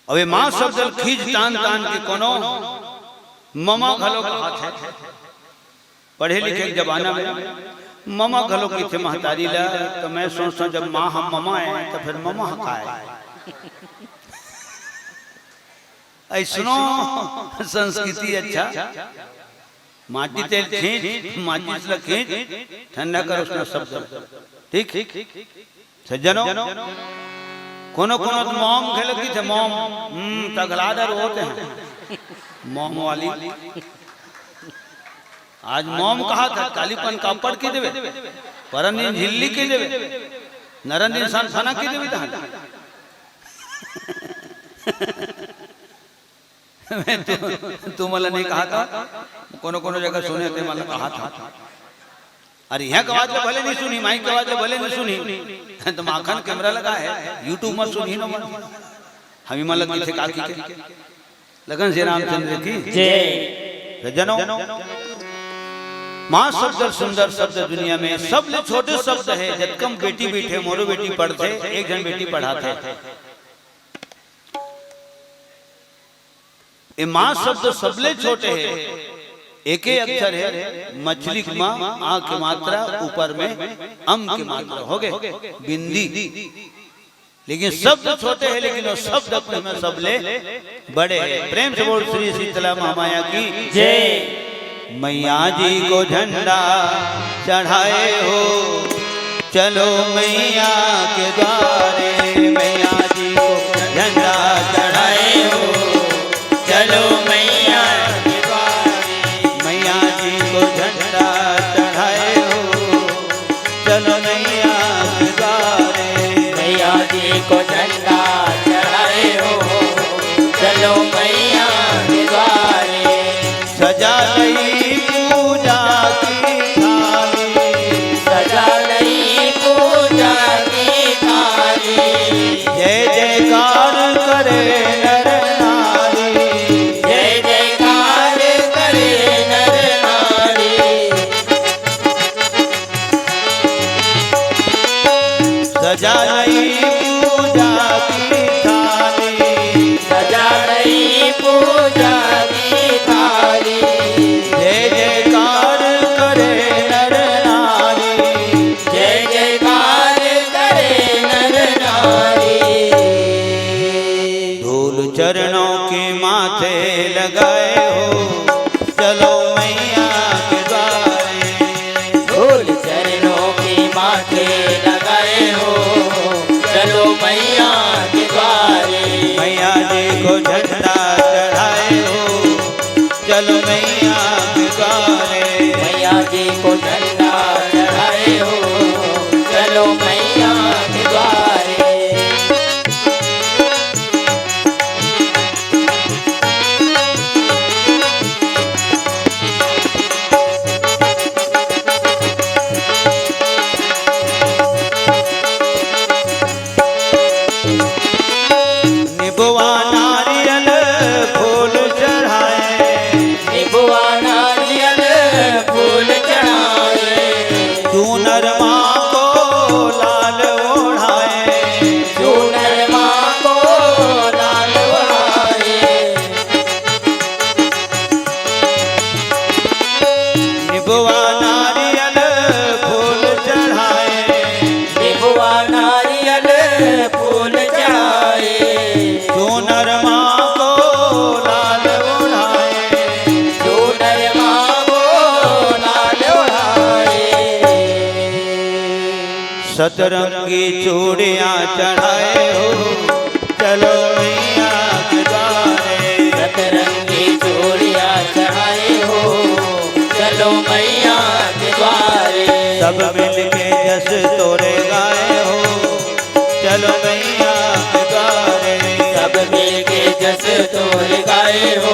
अब ये माँ शब्द ल खींच तान तान के कोनो ममा घलो कहाथे। पढ़े लिखे के जमाना में ममा घलो कहिथे महतारी ला, तो मैं सोचथंव, जब माँ ह ममा हे, तो फिर ममा ह का हे? अइसनो संस्कृति अच्छा। माटी तेल खींच, माचिस ला खींच, ठंडा कर उसना शब्द। ठीक? सज्जनों, कोनो कोनो तो मॉम घलो कहिथे, मॉम, हम्म, तगला दर होते हैं। मॉम वाली। आज मॉम कहाथे, काली पन कापड़ कहि देबे, परन दिन झिल्ली कहि देबे, नरन दिन सन फना कहि देबे तहन। मैं तु, तुमन ला नहीं कहाथंव, कोनो कोनो जगह सुने ते मन ला कहाथंव। अरे इहाँ के आवाज ला भले नहीं सुनही, माइक के आवाज ला भले नहीं सुनही, तो माखन कैमरा लगा हे, YouTube में सुनही ना मन। हम ही मन ला कहिथे का कहिके। लखन जी रामचंद्र की। जय। तो जनों, माँ शब्द सुंदर शब्द दुनिया में सबले छोटे शब्द हे, जतका म बेटी बइठे, मोरो बेटी पढ़थे, एक झन बेटी पढ़ाथे। ए माँ शब्द सबले छोटे हे, एके अक्षर हे, मछली के माँ, आ के मात्रा, ऊपर में अम के मात्रा, हो गे, बिंदी। लेकिन शब्द छोटे हे, लेकिन वो शब्द अपने में सबले बड़े हे। प्रेम से बोल श्री शीतला महामाया की। जय। मैया जी को झंडा चढ़ाए हो, चलो मैया के द्वारे। मैया जी को झंडा चढ़ाए हो, चलो मैया के द्वारे। मैया जी को झंडा चढ़ाए हो, चलो मैया के द्वारे। मैया जी को झंडा चढ़ाए हो, चलो मैया के द्वारे। सजा लई पूजा की थाली। सजा लई पूजा की थाली। जय जयकार करे नर नारी। जय जयकार करे नर नारी। सजा लई पूजा की थाली। सजा लई पूजा की थाली। जय जयकार करे नर नारी। जय जयकार करे नर नारी। धूल चरणों के माथे लगाए हो, चलो मैया के द्वारे। धूल चरणों के माथे लगाए हो, चलो मैया के द्वारे। मैया जी को झंडा चढ़ाए हो, चलो मैया के द्वारे। मैया जी को झंडा चढ़ाए हो, चलो मैया के द्वारे। निबुआ नारियल फूल चढ़ाए। निबुआ नारियल फूल चढ़ाए। चूनर माँ को लाल ओढ़ाए। चूनर माँ को लाल ओढ़ाए। निबुआ नारियल फूल चढ़ाए। निबुआ नारियल फूल चढ़ाए। चूनर माँ को लाल ओढ़ाए। चूनर माँ को लाल ओढ़ाए। सतरंगी चूड़ियाँ चढ़ाए हो, चलो मैया के द्वारे। सतरंगी चूड़ियाँ चढ़ाए हो, चलो मैया के द्वारे। सब मिलके जस तोरे गाए हो, चलो मैया के द्वारे। सब मिलके जस तोरे गाए हो,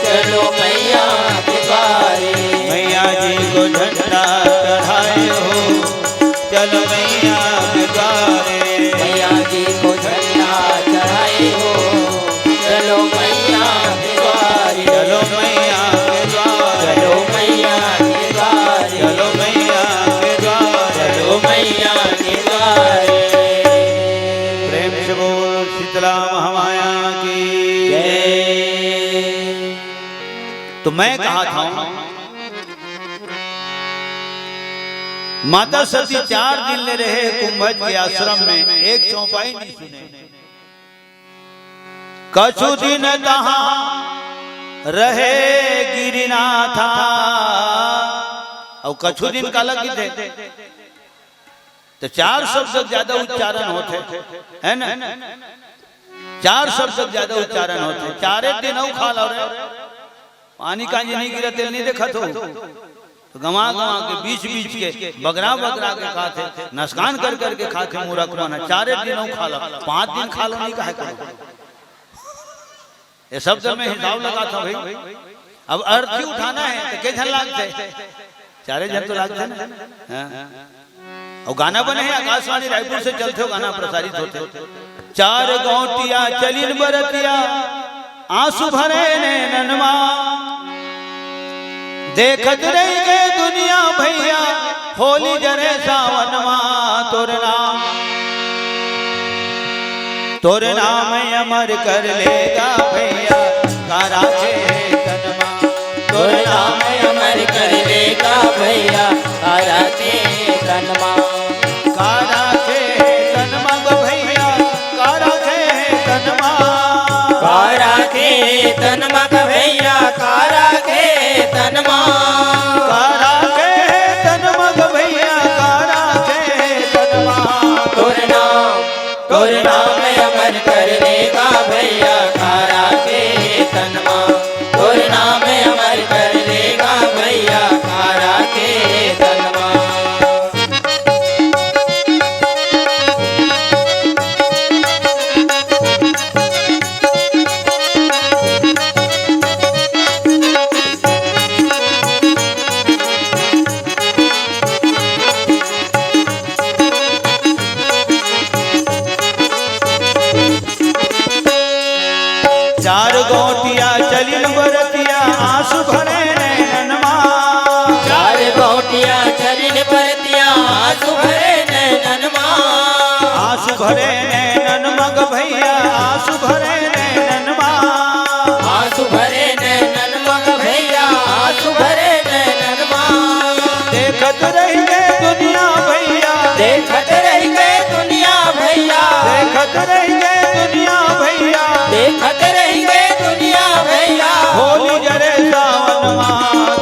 चलो मैया के द्वारे। मैया जी को झंडा चढ़ाए हो, चलो मैया के द्वारे। मैया जी को झंडा चढ़ाए हो, चलो मैया के द्वारे। चलो मैया के द्वारे। चलो मैया के द्वारे। चलो मैया के द्वारे। चलो मैया के द्वारे। प्रेम से बोल शीतला महामाया की जय। तो मैं कहा था, माता सती चार दिन ले रहे कुंभज के आश्रम में, एक चौपाई नहीं सुने। कछु दिन तहाँ रहे गिरिनाथा। अउ कछु दिन काला कथे? तो चार शब्द ज्यादा उच्चारण होथे, है ना? चार शब्द ज्यादा उच्चारण होथे। चारे दिन अउ खा लो रे, पानी कांजी नहीं गिरा, तेल नहीं देखत हो। तो गंवा गंवा के, बीच बीच के, बगरा बगरा के खाथे, नसकान कर कर के खाथे मूरख मन। चारे दिन अउ खा लो, पांच दिन खा लो नहीं कहे करो। ये शब्द में हिसाब लगात हंव भाई। अब अर्थी उठाना हे तो के झन लागथे? चारे झन तो लागथे ना। हाँ। अउ गाना बने हे, आकाशवाणी रायपुर से चलथे, वो गाना प्रसारित होथे। चार गौंटिया चलिन बरतिया, आंसू भरे नैनन मा। देखत रहिगे दुनिया भैया, होली जरे सावन मा। तोर नाम, तोर नाम अमर कर लेगा भैया, का राखे तन मा। तोर नाम अमर कर लेगा भैया, का राखे तन मा। का राखे तन मा ग भैया, का राखे तन मा। का राखे तन मा ग भैया, का राखे तन मा। का राखे तन मा ग भैया, का राखे तन मा। तोर नाम, तोर नाम अमर कर लेगा भैया, का राखे तन मा। तोर नाम अमर कर लेगा भैया, का राखे तन मा। चार गौंटिया चलिन बरतिया, आंसू भरे नैनन मा। चार गौंटिया चलिन बरतिया, आंसू भरे नैनन मा। आंसू भरे नैनन मा ग भैया, आंसू भरे नैनन मा। आंसू भरे नैनन मा ग भैया, आंसू भरे नैनन मा। देखत रहिगे दुनिया भैया। देखत रहिगे दुनिया भैया। देखत रहिगे दुनिया भैया। देखत रहिगे दुनिया भैया। होली जरे सावन मा।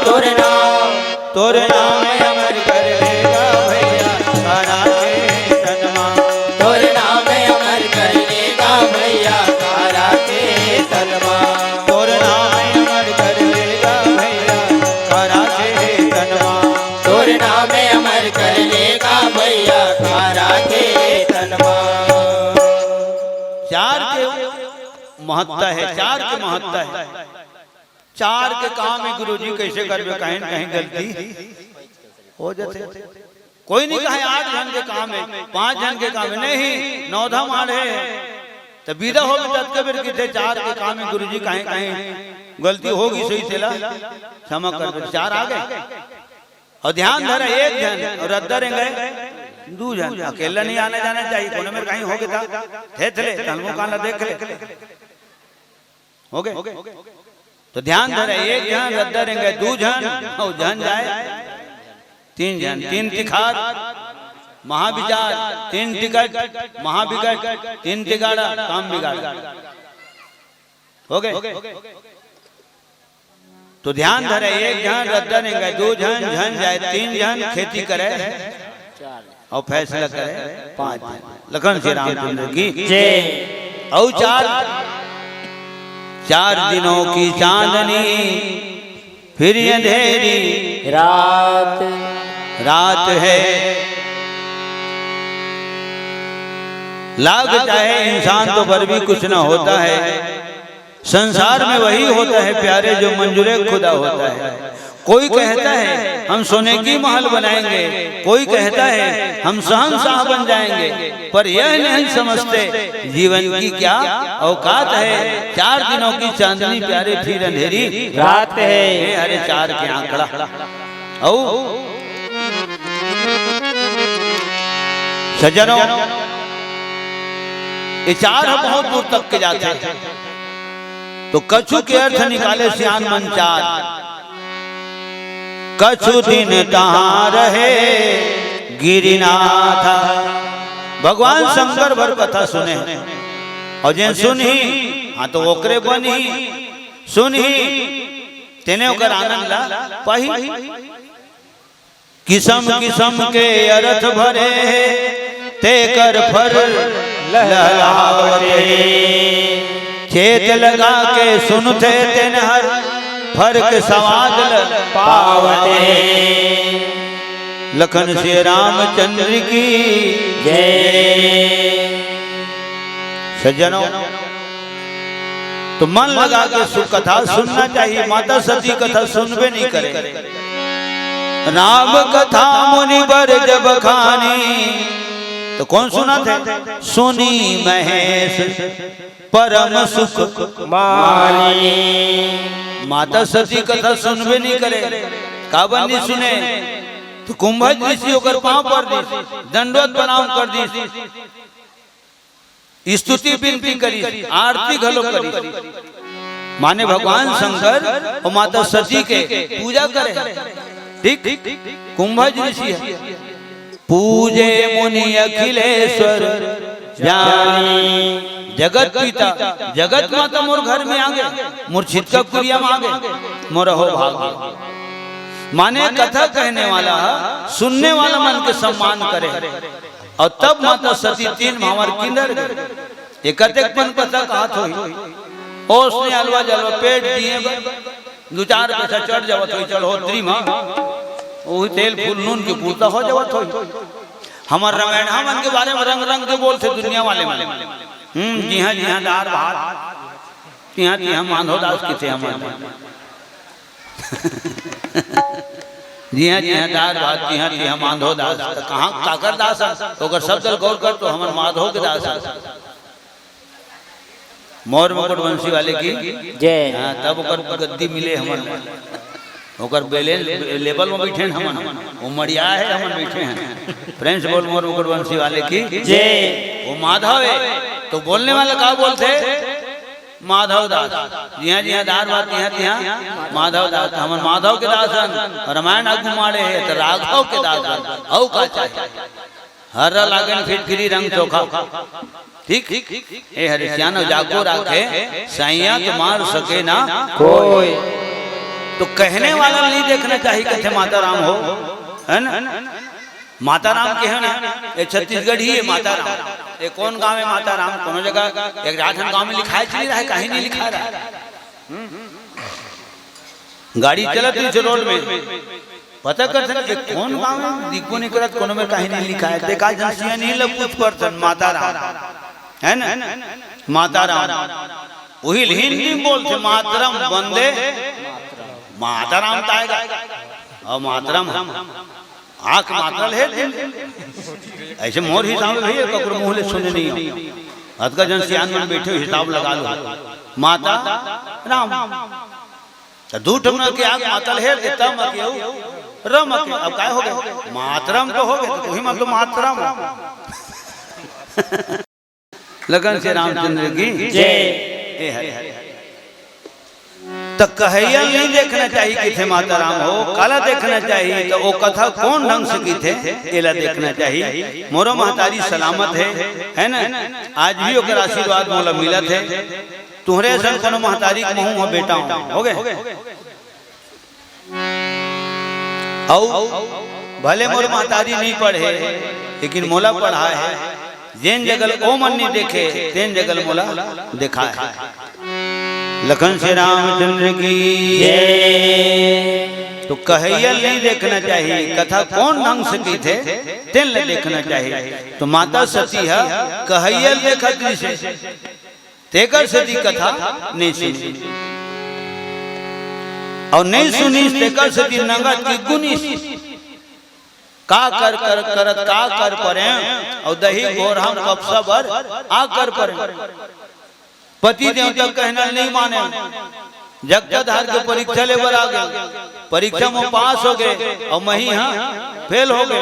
तोर नाम, तोर नाम अमर कर लेगा भैया, का राखे तन मा। तोर नाम अमर कर लेगा भैया, का राखे तन मा। तोर नाम अमर कर लेगा भैया, का राखे तन मा। तोर नाम अमर कर लेगा भैया, का राखे तन मा। चार के महत्ता हे, चार के महत्ता हे। चार के काम हे गुरुजी, कइसे करबे, कहीं न कहीं गलती हो जाथे। कोई नहीं कहे आठ झन के काम हे, पांच झन के काम हे, नहीं, नौधा माढ़े हे। त बिदा होगे ततके बेर किथे चार के काम हे गुरुजी, कहीं कहीं गलती होगे, सही तेला क्षमा कर दे। चार आ गे। अउ ध्यान धरा, एक झन अउ रद्दा रेंगे दू झन, अकेला नहीं आना जाना चाहिए। कोनो मेर कहीं होगे त थेथले, तहन वो कान ला देख ले। होगे? तो ध्यान धरे, एक झन रद्दा रेंगे दू झन, अउ झन जाए तीन झन, तीन तिखार महाविचार, तीन टिकट महाविकट, तीन तिगाड़ा काम बिगाड़ा। होगे? तो ध्यान धरे, एक झन रद्दा रेंगे दू झन, झन जाए तीन झन, खेती करे अउ फैसला करे पांच झन। लखन श्री रामचंद्र की जय। अउ चार, चार दिनों की चांदनी फिर अंधेरी रात। रात है। लागता है इंसान तो फिर भी कुछ ना होता है। संसार में वही होता है प्यारे, जो मंजूरे खुदा होता है। कोई कहता है हम सोने की महल बनाएंगे, कोई कहता है हम शहंशाह बन जाएंगे, पर यह नहीं समझते जीवन की क्या औकात है। चार दिनों की चांदनी प्यारे, फिर अंधेरी रात है। ये हरे चार के आंकड़ा। औ सज्जनों, ये चार ह बहुत दूर तक के जाथे। तो कछु के अर्थ निकाले सियान मन चार। कछु दिन तहाँ रहे गिरिनाथ। भगवान शंकर भर कथा सुने, और जेन सुनही, हाँ, तो ओकरे बनही, सुनही, तेने ओकर आनंद ला पाही। किसम किसम के अरथ भरे हे, तेकर फर लहलावत हे। चेत लगा के सुनथे तेन हर, फर के सवाद ल पावत हे। लखन से रामचंद्र की जय। सज्जनों, तो मन लगा के सु-, कथा सुनना चाहिए। माता सती कथा सुनबे नहीं करे। राम कथा मुनि बर जब खानी, तो कौन सुनाथे? सुनी महेश परम सुख मानी। माता सती कथा सुनबे नहीं करे, काबर नहीं सुने? तो कुंभज ऋषि ओकर पांव पर दिस, दंडवत प्रणाम कर दिस। स्तुति विनती करिस, आरती घलो करिस। माने भगवान शंकर और माता सती के पूजा करे। ठीक, कुंभज ऋषि हे। पूजे मुनि अखिलेश्वर जानी। जगत पिता, जगत माता मोर घर में आगे, मोर छितका कुरिया में आगे, मोर अहो भाग। माने कथा कहने वाला, सुनने वाला मन के सम्मान करे। और तब माता सती तीन भांवर किन्नर गे। एक अतेक मन कथा कहत होही। ओसने अलवा जलवा पेट जिए बर दू चार पैसा चढ़ जावत होही चढ़ोतरी मा। वही तेल फूल नून के पूर्ता हो जावत होही। हमर रमैन हमन के बारे में रंग रंग के बोलथे दुनिया वाले मन। हम्म, जिहाँ जिहाँ दार भात, तिहाँ तिहाँ माधो दास किथे हमन। जिहाँ जिहाँ दार भात, तिहाँ तिहाँ माधो दास। त कहाँ काकर दास हे? ओकर शब्द ल गौर कर तो हमन माधो के दास हन। मौर मुकुट वंशी वाले की जय। हाँ, तब ओकर गद्दी मिले हमन। ओकर बैलेंस लेवल में बैठे हैं हमन। वो मड़िया है, हमन बैठे हैं। प्रेम से बोल मौर मुकुट वंशी वाले की जय। वो माधव है, तो बोलने वाला का बोलथे? माधव दास। जिहाँ जिहाँ दार भात, तिहाँ तिहाँ माधव दास। हमन माधव के दास हन, रामायण आगू माड़े हे, त राघव के दास हन। अउ का चाहिए? हर्रा लागन फिटकिरी रंग चोखा। ठीक? ए हरे सियान जाको राखे, सैया तुम्हार सके ना कोई। तो कहने वाला नहीं देखना चाहिए, कथे माता राम हो, है ना? माता राम के है ना, ये छत्तीसगढ़ ही है माता राम। ये कौन गांव है माता राम? कोनो जगह एक राजन गांव में लिखाए चली रहा है, कहीं नहीं लिखा रहा है। गाड़ी चलत रही रोड में, पता करथन कि कौन गांव में, दिखबो नहीं करत, कोनो में कहीं नहीं लिखा है। देखा जन सियान ही लग पूछ पड़थन, माता राम, है ना? माता राम। वही हिंदी में बोलथे, मातरम वंदे, माता राम त आएगा। और मातरम, आंख मातरल हे। ऐसे मोर हिसाब ले भैया, ककरो मुंह ले सुने नहीं हो। अतका जन सियान मन बैठे हो, हिसाब लगा लो। माता राम। त दू ठन के आग मातल हे, त म के ऊ रम के। अब काय हो गए? मातरम तो हो गए, तो तुही मन तो मातरम। लगन से रामचंद्र की जय। ए हरे। त कहैया नहीं देखना चाहिए, किथे माता राम हो, काला देखना चाहिए, तो वो कथा कौन ढंग से किथे, एला देखना चाहिए। मोरो महतारी सलामत है, है ना? आज भी ओकर आशीर्वाद मोला मिलत है। तुहरे असन कोनो महतारी के महूं ह बेटा हूं, हो गए? अउ भले मोर महतारी नहीं पढ़े, लेकिन मोला पढ़ाए हे। जेन जगल ओ मन नहीं देखे, तेन जगल मोला दिखाए हे। लखन से रामचंद्र की जय। तो कहैया नहीं देखना चाहिए, कथा कौन ढंग से कहिथे, तेन ल देखना चाहिए। तो माता सती ह कहैया ल देखत रिहिसे, तेकर सेती कथा नइ सुनिस। अउ नइ सुनिस, तेकर सेती नंगत की गुनिस। का कर, कर, करत का कर परेंव, अउ दही घोरहा म कपसा बर आ कर परेंव। पति देवता कहना ल नइ माने। जगता धार के परीक्षा ले बर आ गे, परीक्षा म पास हो गे, अउ मही ह फेल हो गे।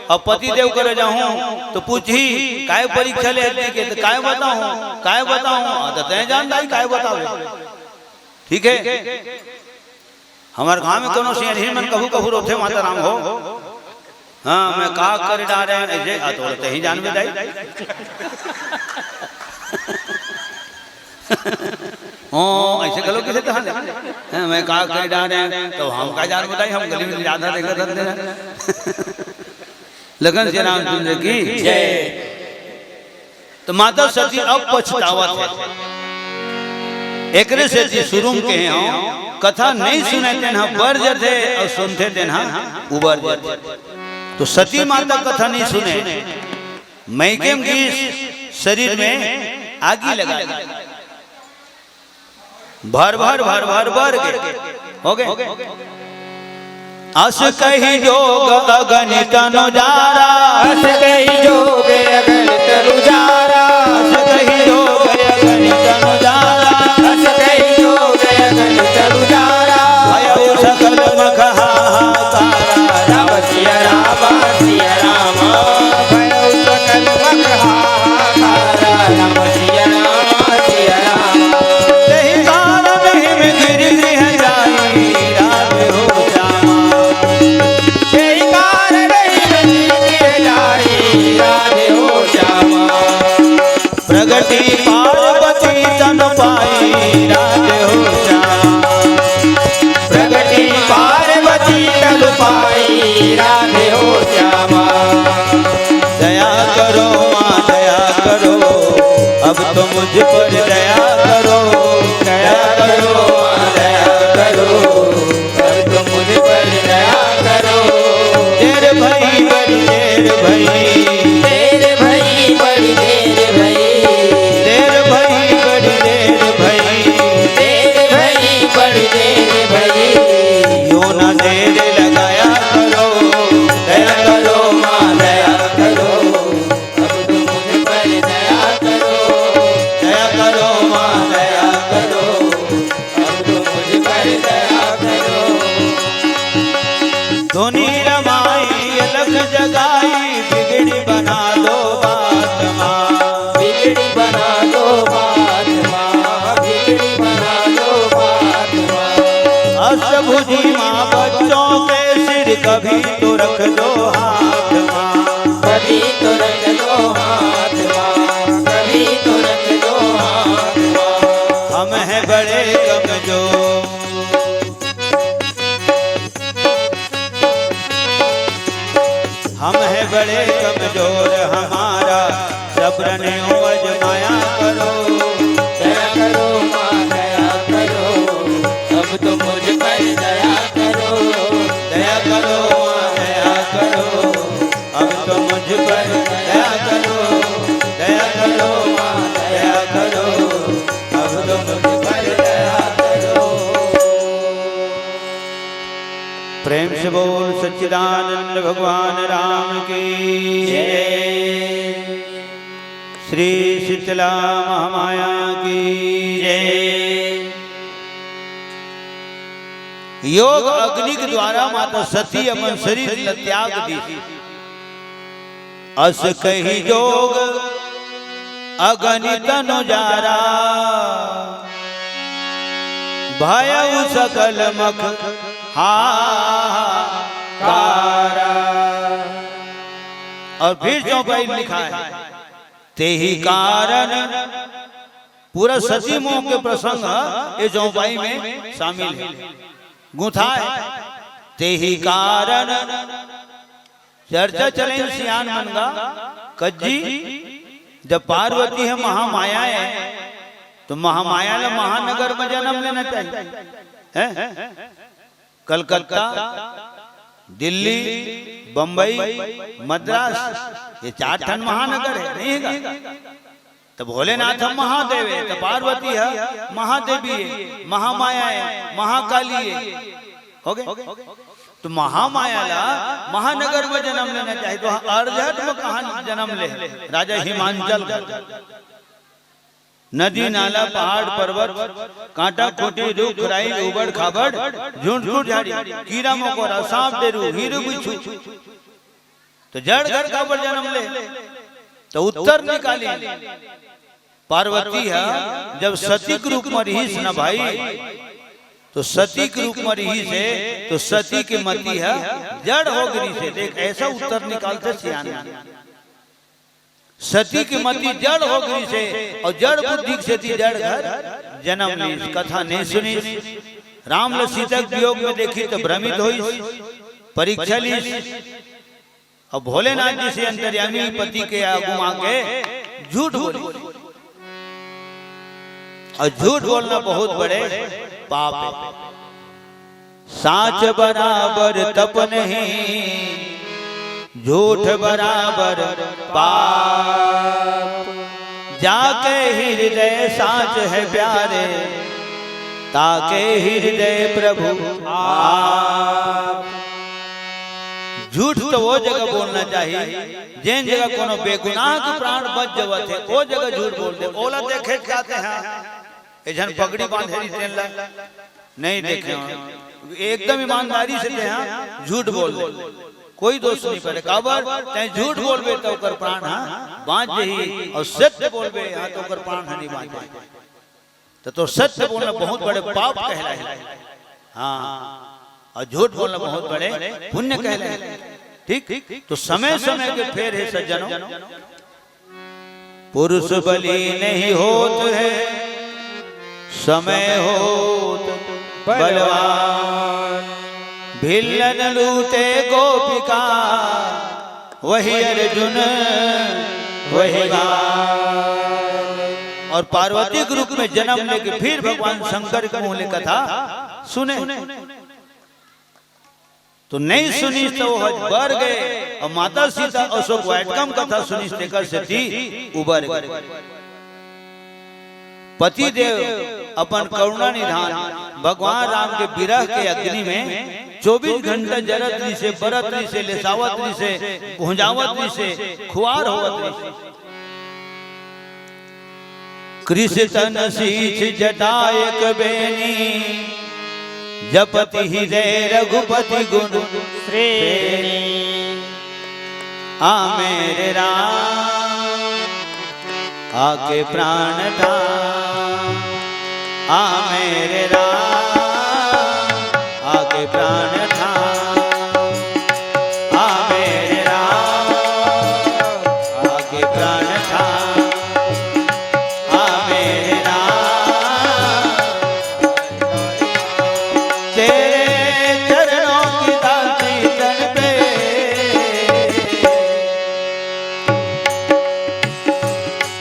अब पति देव करा जाहूं त पूछही, "काय परीक्षा ले अइस?" त काय बताहूं, काय बताहूं? आ, त तैं जान दाई, काय बतावे। ठीक हे, हमर गांव में कोनो सियान मन कभू कभू रोथे, माता राम हो। हाँ, मैं का कर डारेंव, अइसे आ, तो तहीं जानबे दाई। ओ, अइसे घलो कहिथे तहां ले। हाँ, मैं का कर डारेंव, त हम का जानबे दाई, हम गली में जादा देखत हन तेला। लखन श्री रामचंद्र की जय। त माता सती अब पछतावत हे। एकरे सेती सुरू म कहे हंव, कथा नइ सुने तेन ह बर जथे अउ सुनथे तेन ह उबर जथे। त सती माता कथा नइ सुने, मइके म गिस, सरीर में आगी लगा दी। भर भर भर भर बर गे। हो गे। अस कही जोग अगणित अनु जारा। अस कही जोग अगणित अनु जारा। अस कही जोग अगणित अनु जारा। अस कही जोग अगणित अनु जारा। भयउ सकल मख हाहाकारा। राम सिया राम, सिया राम। भयउ सकल मख हाहाकारा। राम सिया राम, सिया राम। तेहि कारण हिम गिरि गृह जाई, राधे हो श्यामा। तेहि कारण हिम गिरि गृह जाई, राधे हो श्यामा। प्रगटी पार्वती तन पाई, राधे हो श्यामा। प्रगटी पार्वती तन पाई, राधे हो श्यामा। दया करो माँ, दया करो, अब तो मुझ पर दया करो। दया करो माँ, दया करो, अब तो मुझ पर दया करो। देर भई, बड़ी देर भई। देर भई, बड़ी देर भई। देर भई, बड़ी देर भई। देर भई, बड़ी देर भई। यो ना देर लगाया करो। दया करो माँ, दया करो। अब तो मुझ पर दया करो। दया करो माँ, दया करो। अब तो मुझ पर दया करो। धुनि रमाई अलख जगाई, बिगड़ी बना दो बात माँ। बिगड़ी बना दो बात माँ, बिगड़ी बना दो बात माँ। अष्टभुजी माँ बच्चों के सिर कभी तो रख दो हाथ माँ। कभी तो रख दो हाथ माँ, कभी तो रख दो हाथ माँ। हम हैं बड़े कमजोर। हम हैं बड़े कमजोर, हमारा सब्र न्यों अजमाया करो। दया करो माँ, दया करो, अब तो मुझ पर दया करो। दया करो माँ, दया करो, अब तो मुझ पर दया करो। दया करो माँ, दया करो, अब तो मुझ पर दया करो। प्रेम से बोल सच्चिदानंद भगवान राम की जय। श्री शीतला महामाया की जय। योग अग्नि के द्वारा माता सती अपन शरीर ल त्याग दी। अस कही जोग अगणित अनु जारा, भयउ सकल मख हाहाकारा। और फिर चौपाई लिखा है, तेहि कारण पूरा सती मोह के प्रसंग ह, ये चौपाई में शामिल है। गुंथा है, तेहि कारण चर्चा चले सियान मन का, कज्जी, जब पार्वती ह महामाया हे, त महामाया ल महानगर म जनम लेना चाहिए, हैं? कलकत्ता, दिल्ली, बम्बई, मद्रास, ये चार ठन महानगर हे, नहीं हे का? तो भोलेनाथ ह महादेव हे, तो पार्वती ह महादेवी हे, महामाया हे, महाकाली हे। हो गए? तो महामाया ला महानगर में जन्म लेना चाहिए। तो अर्हट में कहाँ जन्म ले? राजा हिमांचल। नदी नाला, पहाड़ पर्वत, कांटा खूंटी, रुख राई, उबड़ खाबड़, झुंडकुट झाड़ी, कीरा मकोरा, सांप डेरू, हीरू बिच्छू, तो जड़ घर काबर जन्म ले? तो उत्तर निकाली। पार्वती ह जब सती के रूप में रहिस न भाई, तो सती के रूप में रहिस हे, तो सती के मति ह जड़ हो गिरिस हे। देख, ऐसा उत्तर निकालथे सियान। सती के मति जड़ हो गिरिस हे अउ जड़ बुद्धि के सेती जड़ घर जन्म लीस। कथा नहीं सुनिस। राम ल सीता के वियोग में देखिस तो भ्रमित होइस, परीक्षा लीस। अउ भोलेनाथ जइसे अंतर्यामी पति के आगू म आके झूठ बोलिस। अउ झूठ बोलना बहुत बड़े पाप हे। सांच बराबर तप नहीं, झूठ बराबर पाप। जाके हृदय सांच है प्यारे, ताके हृदय प्रभु आप। झूठ तो वो जगह बोलना चाहिए, जेन जगह कोनो बेगुनाह के प्राण बच जावत हे, वो जगह झूठ बोल दे। ओला देखे जाते हैं, ए झन पगड़ी बांधे रही तेन ला नहीं देखे हो। एकदम ईमानदारी से तेहा झूठ बोल दे, कोई दोष नहीं पड़े। काबर? तैं झूठ बोलबे तो ओकर प्राण हा बांच जही, अउ सत्य बोलबे हा तो ओकर प्राण हा नहीं बांच जही। तो, तो सत्य बोलना बहुत बड़े पाप कहलाए। हाँ, अउ झूठ बोलना बहुत बड़े पुण्य कहलाए। ठीक, तो समय समय के फेर हे सज्जनों। पुरुष बली नहीं होत है, समय होत बलवान। भिल्लन लूटे गोपिका, वही अर्जुन वही गाल। और पार्वती के रूप में जन्म लेके फिर भगवान शंकर के मुंह ले कथा सुने। तो नहीं सुनिस तो वो बर गए, अउ माता सीता अशोक वाटिका म कथा सुनिस तेकर सेती उबर गए। पति देव अपन करुणा निधान भगवान राम के विरह के अग्नि में चौबीस घंटा जरत रहिसे, बरत रहिसे, लेसावत रहिसे, भुंजावत रहिसे, खुआर होवत रहिसे। कृष तन शीछ जटा एक बेनी, जपत हृदय रघुपति गुण श्रेणी। आ मेरे राम, आके प्राण था, आ मेरे राम, आके प्राण था, आ मेरे राम, आके प्राण था, आ मेरे राम। तेरे चरणों की दासी तन पे,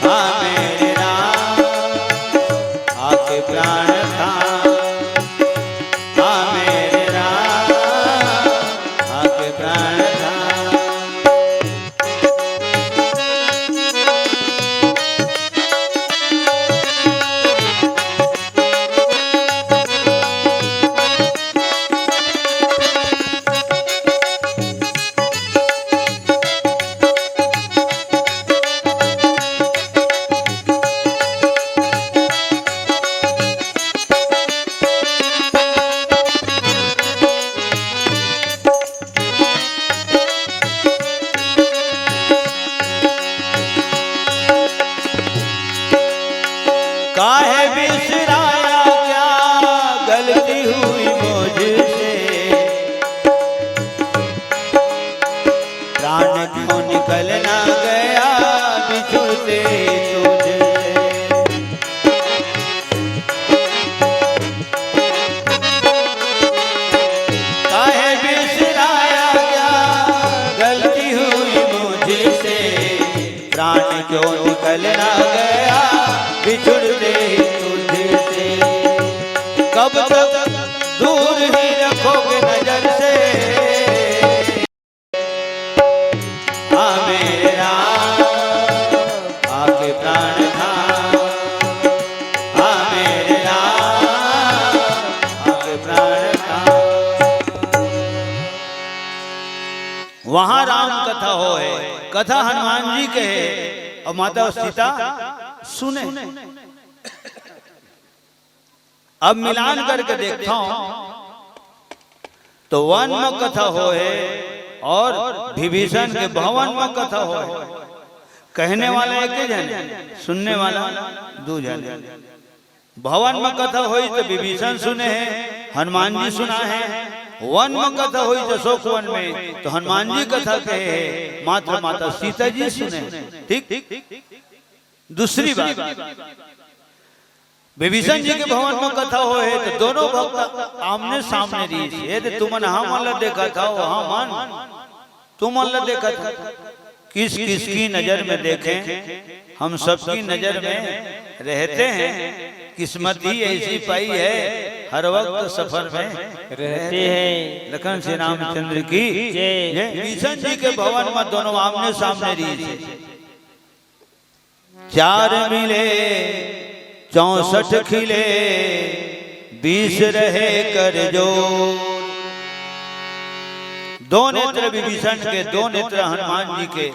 आ मेरे राम, आके प्राण था, आ मेरे राम, आके प्राण था। काहे बिसराया, क्या गलती हुई मुझसे? प्राण क्यों निकलना गया बिछुड़ते तुझसे? काहे बिसराया गया, गलती हुई मुझसे, प्राण क्यों निकलना गया बिछुड़ते ही तुझसे। कब तक दूर ही रखोगे नजर से? आ मेरे राम, आके प्राण था, कथा हनुमान जी के हे अउ माता सीता सुने। अब मिलान करके देखथंव तो वन म कथा होहे अउ विभीषण के भवन म कथा होहे। कहने वाला एक झन, सुनने वाला दू झन। भवन म कथा होइस त विभीषण सुने हे, हनुमान जी सुनाए हे। वन म कथा होइस अशोक वन में त हनुमान जी कथा कहे हे, मात्र माता सीता जी सुने हे। ठीक, दूसरी बात, विभीषण जी के भवन म कथा होहे त दोनों भक्त आमने सामने रहिस। ये दे तुमन हमन ला देखत हव, हमन तुमन ला देखत हन। किस किस की नजर में देखें, हम सबकी नजर में रहते हैं। किस्मत ही ऐसी पाई है, हर वक्त सफर में रहते हैं। लखन श्री रामचंद्र की जय। जय। विभीषण जी के भवन म दोनों आमने सामने रहिस। चार मिले चौसठ खिले, बीस रहे कर जोर। दो नेत्र विभीषण के, दो नेत्र हनुमान जी के,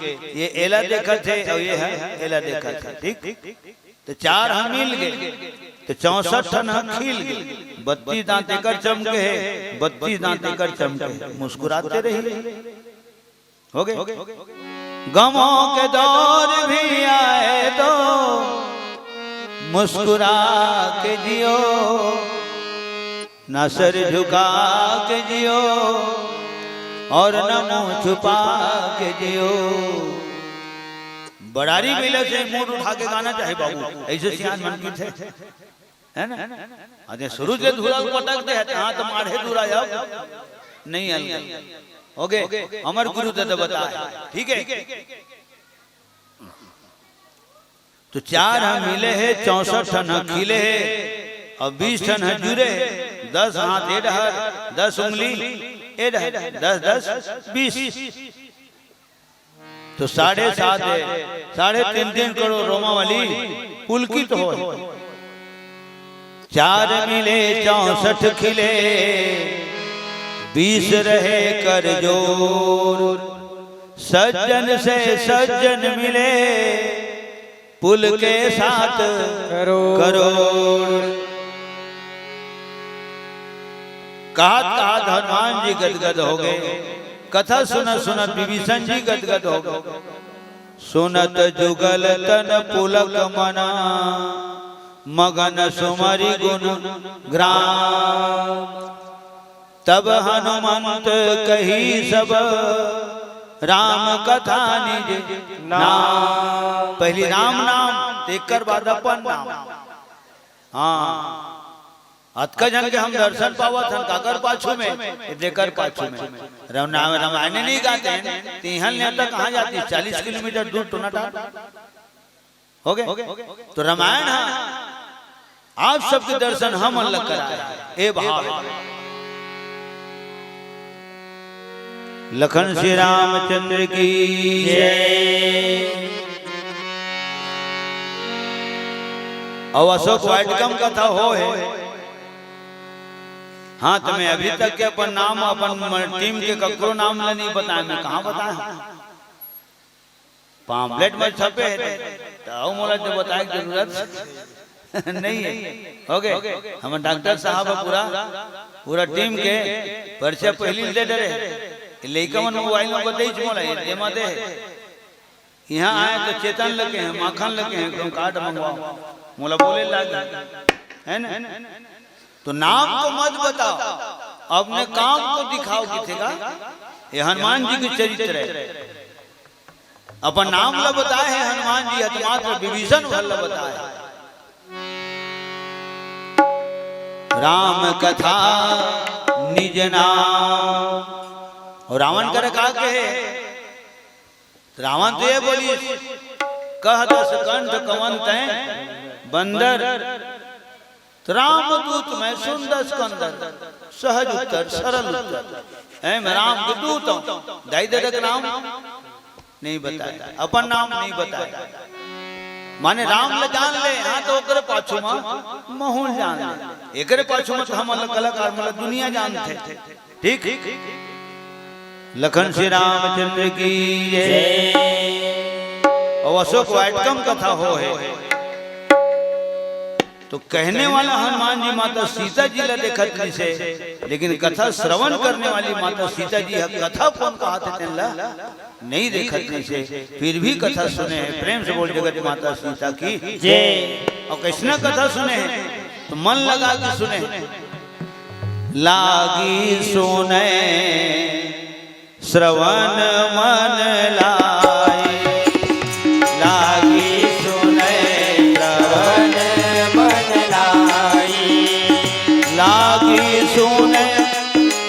ये एला देखत हे अउ ये ह एला देखत हे। ठीक, त चार ह मिल गे त चौसठ ठन ह खिल गे। बत्तीस दांत एकर चमके हे, बत्तीस दांत एकर चमके हे, मुस्कुराते रही। हो गे। गमों के दौर भी आए तो मुस्कुरा के जियो, ना सर झुका के जियो अउ ना मुंह छुपा के जियो। बड़ारी मिले से मूड उठा के गाना चाही बाबू, ऐसे सियान मन की थे। है ना? अरे शुरू से धूरा पटक दे, हाँ, तो माढ़े दूरा जाओ। नहीं अलग। हो गे, हमर गुरु दादा बताए। ठीक है? तो चार ह मिले हे, चौसठ ठन ह खिले हे, अउ बीस ठन ह जुरे हे। दस हाथ ए डहर, दस उंगली ए डहर, दस दस बीस। तो साढ़े सात हे, साढ़े तीन तीन करोड़ रोमा वाली पुलकित होय। चार मिले चौसठ खिले, बीस रहे कर जोर। सज्जन से सज्जन मिले, पुलके सात करोड़। करोड़। कहत कहत हनुमान जी गदगद हो गे। कथा सुनत सुनत विभीषण जी गदगद हो गे। सुनत जुगल तन पुलक मना, मगन सुमरि गुन ग्राम। तब हनुमंत कही सब राम कथा निज नाम। पहली राम नाम, तेकर बाद अपन नाम। हाँ, अतका झन के हम दर्शन पावत हन, काकर पाछू में, ए देकर पाछू में। रम-, राम-, रामायण नहीं गाते हैं, तिहन ले तक कहाँ जाती है? चालीस किलोमीटर दूर टोनाटान। हो गे? तो रामायण ह आप सबके दर्शन हमन ल कराए। ए भाव लखन श्री रामचंद्र की जय। अउ अशोक वाटिका म कथा होहे। हाँ, त मैं अभी तक के अपन नाम, अपन म-, टीम के ककरो नाम ल नहीं बताए, मैं कहाँ बताए हूँ? पाम्पलेट म छपे हे, त अउ मोला तो बताए के जरूरत नहीं है। हो गे, हमर डॉक्टर साहब ह पूरा, पूरा टीम के परिचय पहिली दे डरे हे। लइका मन मोबाइल म बताइच मोला, ये दे म दे हे। यहाँ आए तो चेतन लगे हैं, माखन लगे हैं, तुम कार्ड मंगवाओ, मोला बोले लागे, है ना? तो नाम को मत बताओ, अपने काम को दिखाओ। किथे का? ये हनुमान जी के चरित्र है। अपन नाम ल बताए हे हनुमान जी, ह त मात्र विभीषण भर ल बताए हे। राम कथा निज नाम। अउ रावण करा का कहे? रावण तो ये बोलिस, कह दस कंठ कवन तैं बंदर। त रामदूत मैं सुन दस कंदर। सहज उत्तर, सरल उत्तर। ऐ मैं राम के दूत हूँ। दाई ददा के नाम नहीं बताए, अपन नाम नहीं बताए। माने राम ल जान ले, हाँ, त ओकरे पाछू म महूँ ल जान ले। एकरे पाछू म त हमन ल कलाकार मन ल दुनिया जानथे। ठीक? लखन श्री रामचंद्र की जय। अउ अशोक वाटिका म कथा होहे। तो कहने वाला हनुमान जी माता सीता जी ला देखत नइ से, लेकिन कथा श्रवण करने वाली माता सीता जी ह कथा कोन कहाथे तेन ला नइ देखत नइ से, फिर भी कथा सुने हे। प्रेम से बोल जगत माता सीता की जय। अउ कइसना कथा सुने हे, तो मन लगा के सुने हे। लागी सुने श्रवण मन लाई, लागी सुने श्रवण मन लाई, लागी सुने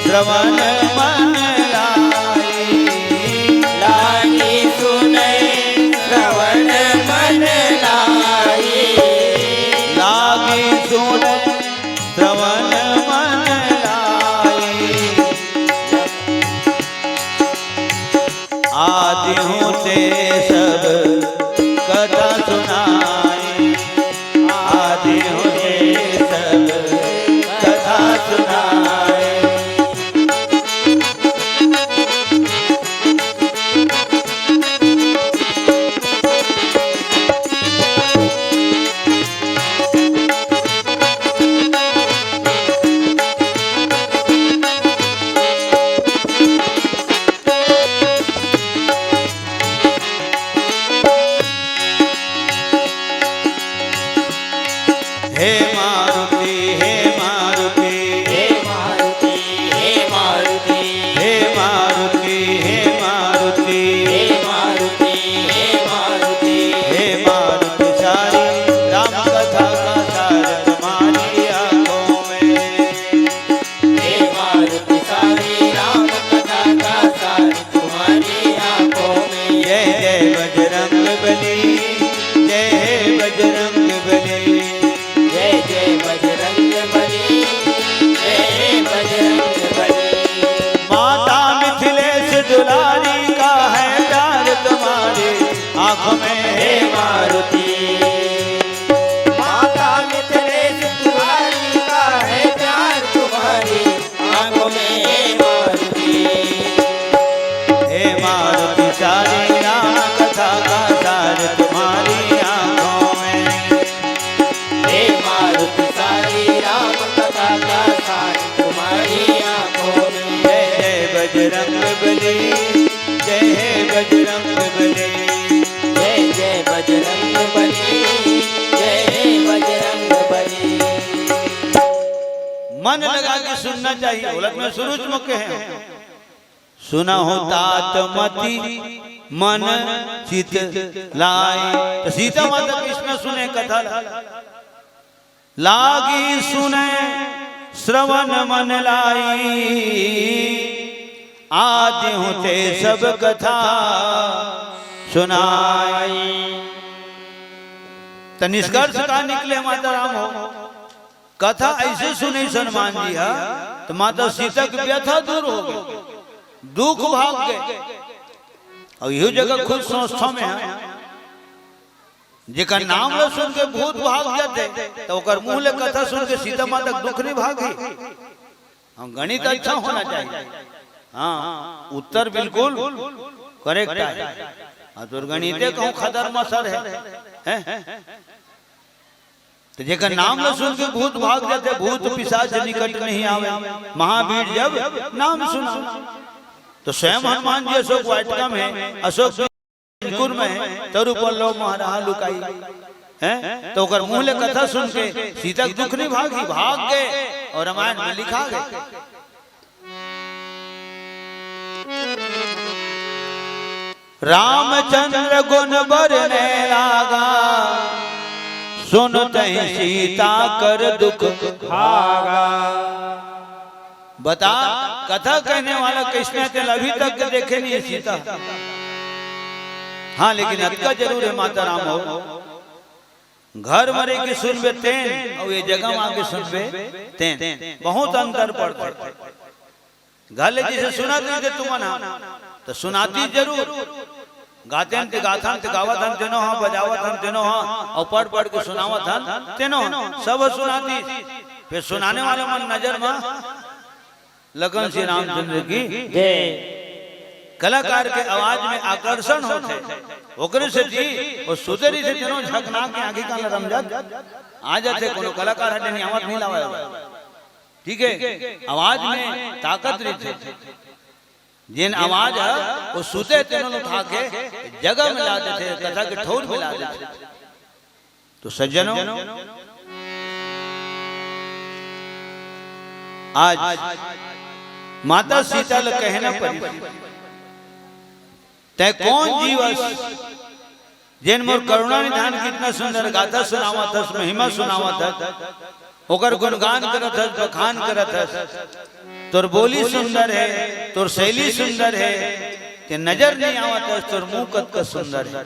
श्रवण मन लाई, लागी सुने श्रवण मन लाई, लागी सुने श्रवण मन लाई। आदि हूँ ते सब कथा सुनाई, आदि हूँ ते सब कथा सुनाई। हे मारुति, हे मारुति, हे मारुति, हे मारुति, हे मारुति, हे मारुति, हे मारुति, हे मारुति, हे मारुति सारी राम कथा का सार तुम्हारी आंखों में। हे मारुति सारी राम कथा का सार तुम्हारी आंखों में। जय जय बजरंग बली, जय हे बजरंग बली। जय जय बजरंग बली, जय हे बजरंग बली। माता मिथिलेश दुलारी का है प्यार तुम्हारी आंखों में। हे मारुति, माता मिथिलेश दुलारी का है प्यार तुम्हारी आंखों में, हे मारुति। हे मारुति सारी राम कथा का सार तुम्हारी आंखों में। हे मारुति सारी राम कथा का सार तुम्हारी आंखों में। जय जय बजरंग बली, जय हे बजरंग बली। जय जय बजरंग बली, जय हे बजरंग बली। मन लगा के सुनना चाहिए। बोलत में शुरू म कहे, सुनहु तात मति मन चित लाय। तो सीता माता कइसना सुने कथा ला। लागी सुने श्रवण मन लाई, आदि हूँ ते सब कथा सुनाई। त निष्कर्ष का निकले माता राम हो? कथा अइसे सुने हनुमान जी हा, त माता सीता के व्यथा दूर हो गे, दुख भाग गे। अउ इहू जगह खुद संस्था में हे, जेकर नाम ल सुन के भूत भाग जाथे, त ओकर मुंह ले कथा सुन के सीता माता के दुख नइ भागही। हाँ, गणित अच्छा होना चाहिए। हाँ, उत्तर बिल्कुल correct आय। हाँ, तोर गणिते कहूँ खदर मसर हे, हैं? त जेकर नाम ल सुन के भूत भाग जाथे, भूत पिशाच निकट नहीं आवे, महावीर जब नाम सुनावे। त स्वयं हनुमान जी अशोक वाटिका में, अशोक अंकुर में हे, तरु पल्लव महरहा लुकाई। हैं? त ओकर मुंह ले कथा सुन के सीता के दुख नइ भागही, भाग गे अउ रामायण में लिखा गे। रामचंद्र गुण बरने लागा, सुनत ही सीता कर दुख भागा। बता, कथा कहने वाला कइसने तेल अभी तक देखे नइ हे सीता। हाँ, लेकिन अतका जरूर हे माता राम हो, घर म रहिके सुनबे तेन, अउ ये जगह म आके सुनबे तेन, बहुत अंतर पड़थे। घर ले जइसे सुनत रहिते तुमन हा, त सुनाती जरूर। गातेन ते गाथन ते गावत हन तेनो हा, बजावत हन तेनो हा, अउ पढ़ पढ़ के सुनावत हन तेनो हा, सब सुनाती। फेर सुनाने वाला मन नजर म लखन श्री रामचंद्र की जय। कलाकार के आवाज में आकर्षण होथे, ओकरे सेती वो सुते रहिथे, तेनो झकना के आँखी कान ल रमझट आ जाथे। कोनो कलाकार ह नइ आवत, नइ लावय, ठीक है, आवाज में ताकत रहिथे। जेन आवाज ह वो सुते, तेनो उठा के जगह में ला देथे, कथा के ठौर में ला देथे। तो सज्जनों, आज माता सीता ल कहे न परिस, "तैं कोन जीव अस, जेन मोर करुणा निधान के इतना सुंदर गाथा सुनावत हस, महिमा सुनावत हस, ओकर गुणगान करत हस, बखान करत हस। तोर बोली सुंदर हे, तोर शैली सुंदर हे, तैं नजर नइ आवत हस, तोर मुंह कतका सुंदर हे।"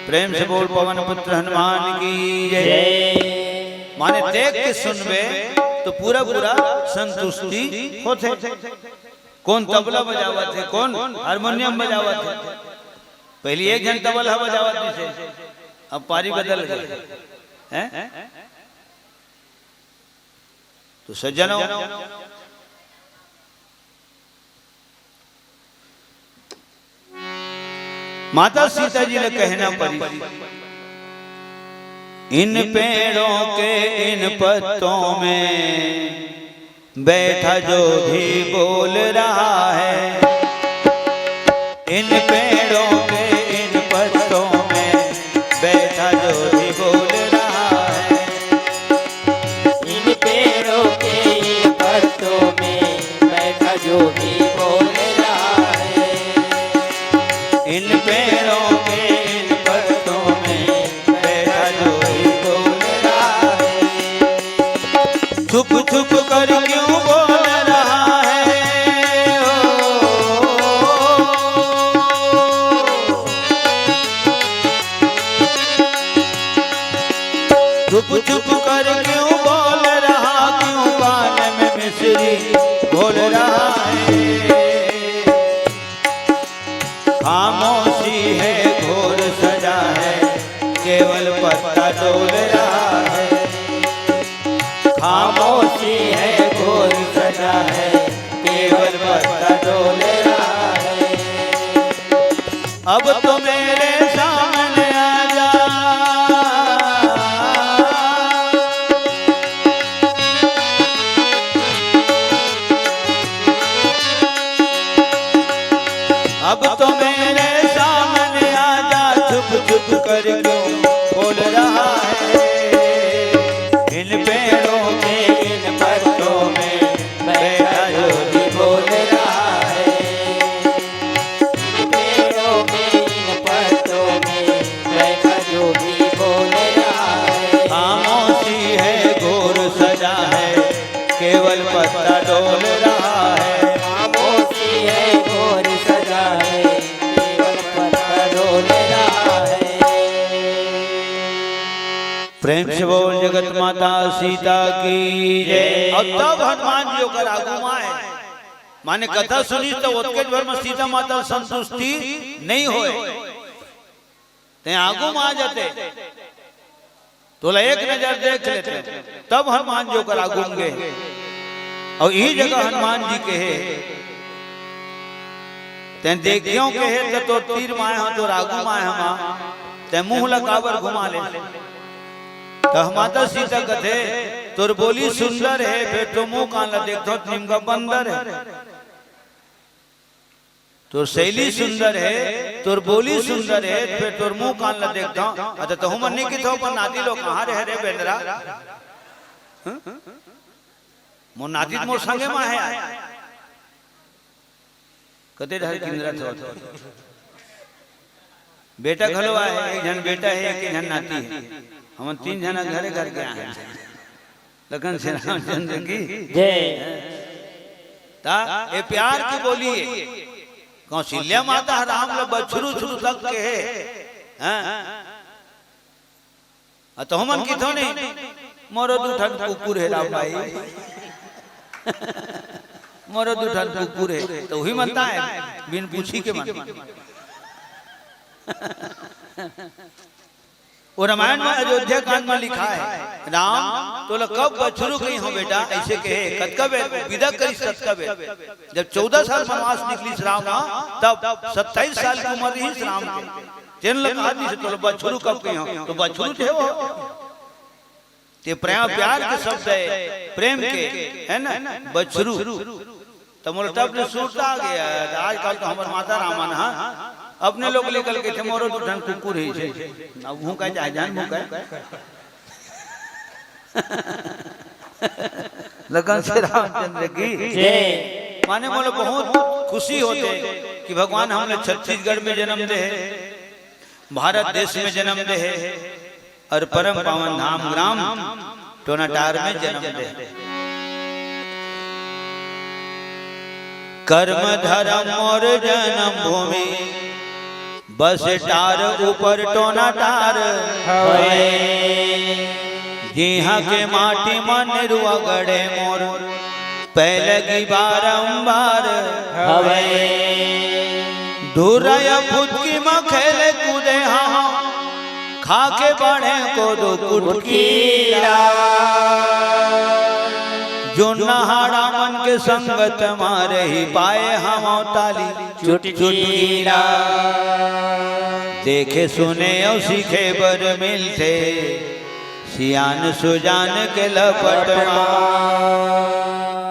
प्रेम से बोल, पवन पुत्र हनुमान की जय। जय। माने देख के सुनबे तो पूरा पूरा संतुष्टि होथे। कोन तबला बजावत हे, कोन हारमोनियम बजावत हे। पहिली एक झन तबला बजावत रहिसे, अब पारी बदल गे, हैं? तो सज्जनों, माता सीता जी ल कहे न परिस, "इन पेड़ों के इन पत्तों में बैठा जो भी बोल रहा है, इन पेड़ों के इन पत्तों में बैठा जो भी बोल रहा है।" इन पेड़ों के इन पत्तों में बैठा जो भी बोल रहा है। इन पेड़ों के इन पत्तों में बैठा जो भी बोल रहा है। छुप छुप कर क्यों बोल रहा है? ओ, छुप छुप कर क्यों बोल रहा, क्यों पान में मिश्री घोल रहा है? खामोशी है घोर सजा है, केवल पत्ता डोल रहा है। खामोशी है घोर सजा है, केवल पत्ता डोल रहा है। अब तो मेरे सामने आ जा। अब तो मेरे सामने आ जा, छुप छुप कर क्यों बोल रहा है? इन पेड़ों के इन पत्तों में बैठा जो भी बोल रहा है। इन पेड़ों के इन पत्तों में बैठा जो भी बोल रहा है। खामोशी है घोर सजा है, केवल पत्ता डोल रहा है। खामोशी है घोर सजा है, केवल पत्ता डोल रहा है। प्रेम से बोल जगत माता सीता की जय। अउ तब हनुमान जी ओकर आगू म आए, माने कथा सुनिस त ओतकेच भर म सीता माता ल संतुष्टि नइ होय। तैं आगू म आ जाते, तोला एक नजर देख लेते, तब हनुमान जी ओकर आगू म गे। अउ इही जगह हनुमान जी कहे, "तैं देखियो कहे त तोर तीर म आए हंव, तोर आगू म आए हंव, तैं मुंह ला काबर घुमा ले?" त माता सीता कथे, "तोर बोली सुंदर हे, फेर तो मुंह कान ला देखथंव त निमगा बंदर हे।" तोर शैली सुंदर हे, तोर बोली सुंदर हे, फेर तोर मुंह कान ला देखथंव। अच्छा, तहूं मन नइ किथव अपन नाती लो, कहां रहे रे बेंदरा? हं? मोर नाती त मोर संगे म हे। कते डहर किंदरत हो? बेटा घलो आए, एक झन बेटा हे, एक झन नाती हे। हमन तीन झन घरे घर के आए हन। लखन श्री रामचंद्र की जय। ता ए प्यार के बोली हे। कौशल्या माता ह राम ल बछरू छरू तक कहे। हां। अ तो हमन किथो नहीं, मोरो दू ठन कुकुर हे राम भाई। मोरो दू ठन कुकुर हे, त उही मनता हे, बिन पूछी के मन। वो रामायण में अयोध्या कांड में लिखा है, "राम, तोला कब बछरू कहिहौं बेटा?" ऐसे कहे, कतका बेर, बिदा करिस ततका बेर। जब चौदह साल वनवास निकलिस राम ह, तब सत्ताईस साल की उम्र रहिस राम के। तेन ल कहा दिस, "तोला बछरू कब कहिहौं?" तो बछरू थे वो। ते प्रेम, प्यार के शब्द है, प्रेम के, है ना, बछरू। त मोला टप ले सुरता आ गया। आजकल तो हमर माता रामन ह, अपने लोग लेकर के थे, "मोरो दू ठन कुकुर हे छे।" अब हूँ कह जाए, जान हूँ कह। लगन से रामचंद्र की जय। माने मोला बहुत खुशी होथे कि भगवान हमला छत्तीसगढ़ में जन्म दे हे, भारत देश में जन्म दे हे और परम पावन धाम ग्राम टोनाटार में जन्म दे हे। कर्म धर्म और जन्म भूमि बस टार ऊपर टोनाटार हवय। जिहाँ के माटी म निरुआ गड़े मोर पैलगी बारंबार हवय। धुरा या फुदकी म खेले कूदे हवं, खा के बाढ़े कोदो कुटकी ला। जुन्ना हाड़ा मन के संगत म रहि पाए हवं ताली चुटकी ला। देखे सुने अउ सीखे बर मिलथे सियान सुजान के लपट मा।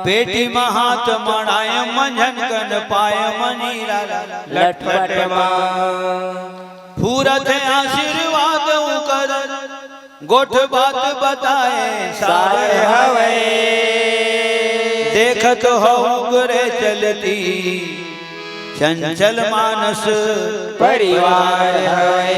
पेटी म हाथ मड़ाय मंझन कन पाय मनीरा लटपट मा। पूरा थे आशीर्वाद उकर गोठ बात बताए सारे हवय। देखत हव उगरे चलती चंचल मानस परिवार हवय।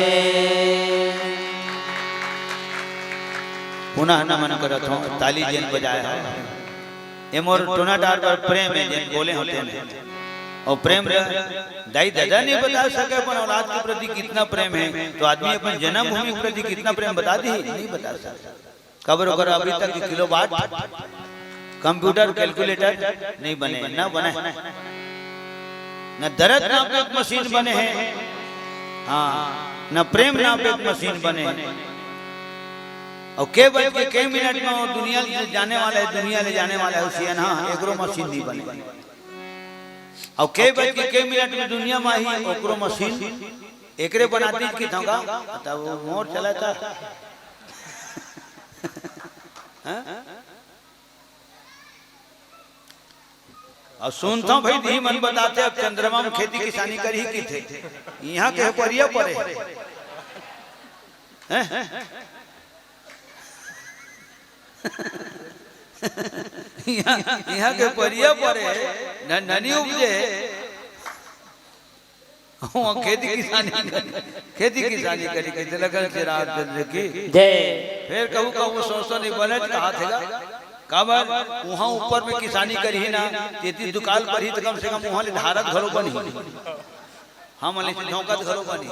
पुनः नमन करत हव, ताली जेन बजाए हव। ए मोर टोनाटार बर प्रेम हे, जेन बोले होते हैं। और प्रेम दाई ददा नहीं बता सके अपन औलाद के प्रति कितना प्रेम है, तो आदमी अपन जन्मभूमि के प्रति कितना प्रेम बता दी, नहीं बता सकता। काबर ओकर अभी तक के किलोवाट कंप्यूटर कैलकुलेटर नहीं बने, ना बने, ना दर्द नापे के मशीन बने हे, हाँ, ना प्रेम नापे के मशीन बने हे। अउ के बज के के मिनट में वो दुनिया ले जाने वाला है, दुनिया ले जाने वाला है, उसी ना एकरो मशीन नहीं बने। अउ के बज के के मिनट में दुनिया में ही ओकरो मशीन एकरे बना दी कि धोखा, तब वो मोर चला था। हाँ? अउ सुनथंव भाई, दी मन बताथे, अब चंद्रमा में खेती किसानी करही किथे। इहाँ के परिया परे। हैं? इहाँ, इहाँ के परिया परे, न-, ननी उपजे। वहाँ खेती किसानी, खेती किसानी करी के लगन से रामचंद्र की। जय। फिर कहूँ, कहूँ सौ सौ नहीं बने, कहा थे गा। काबर, वहाँ ऊपर में किसानी करी ना, तेती दुकाल पर ही तो कम से कम वहाँ ले धारत घरो बनी। हम ले झोंकत घरो बनी।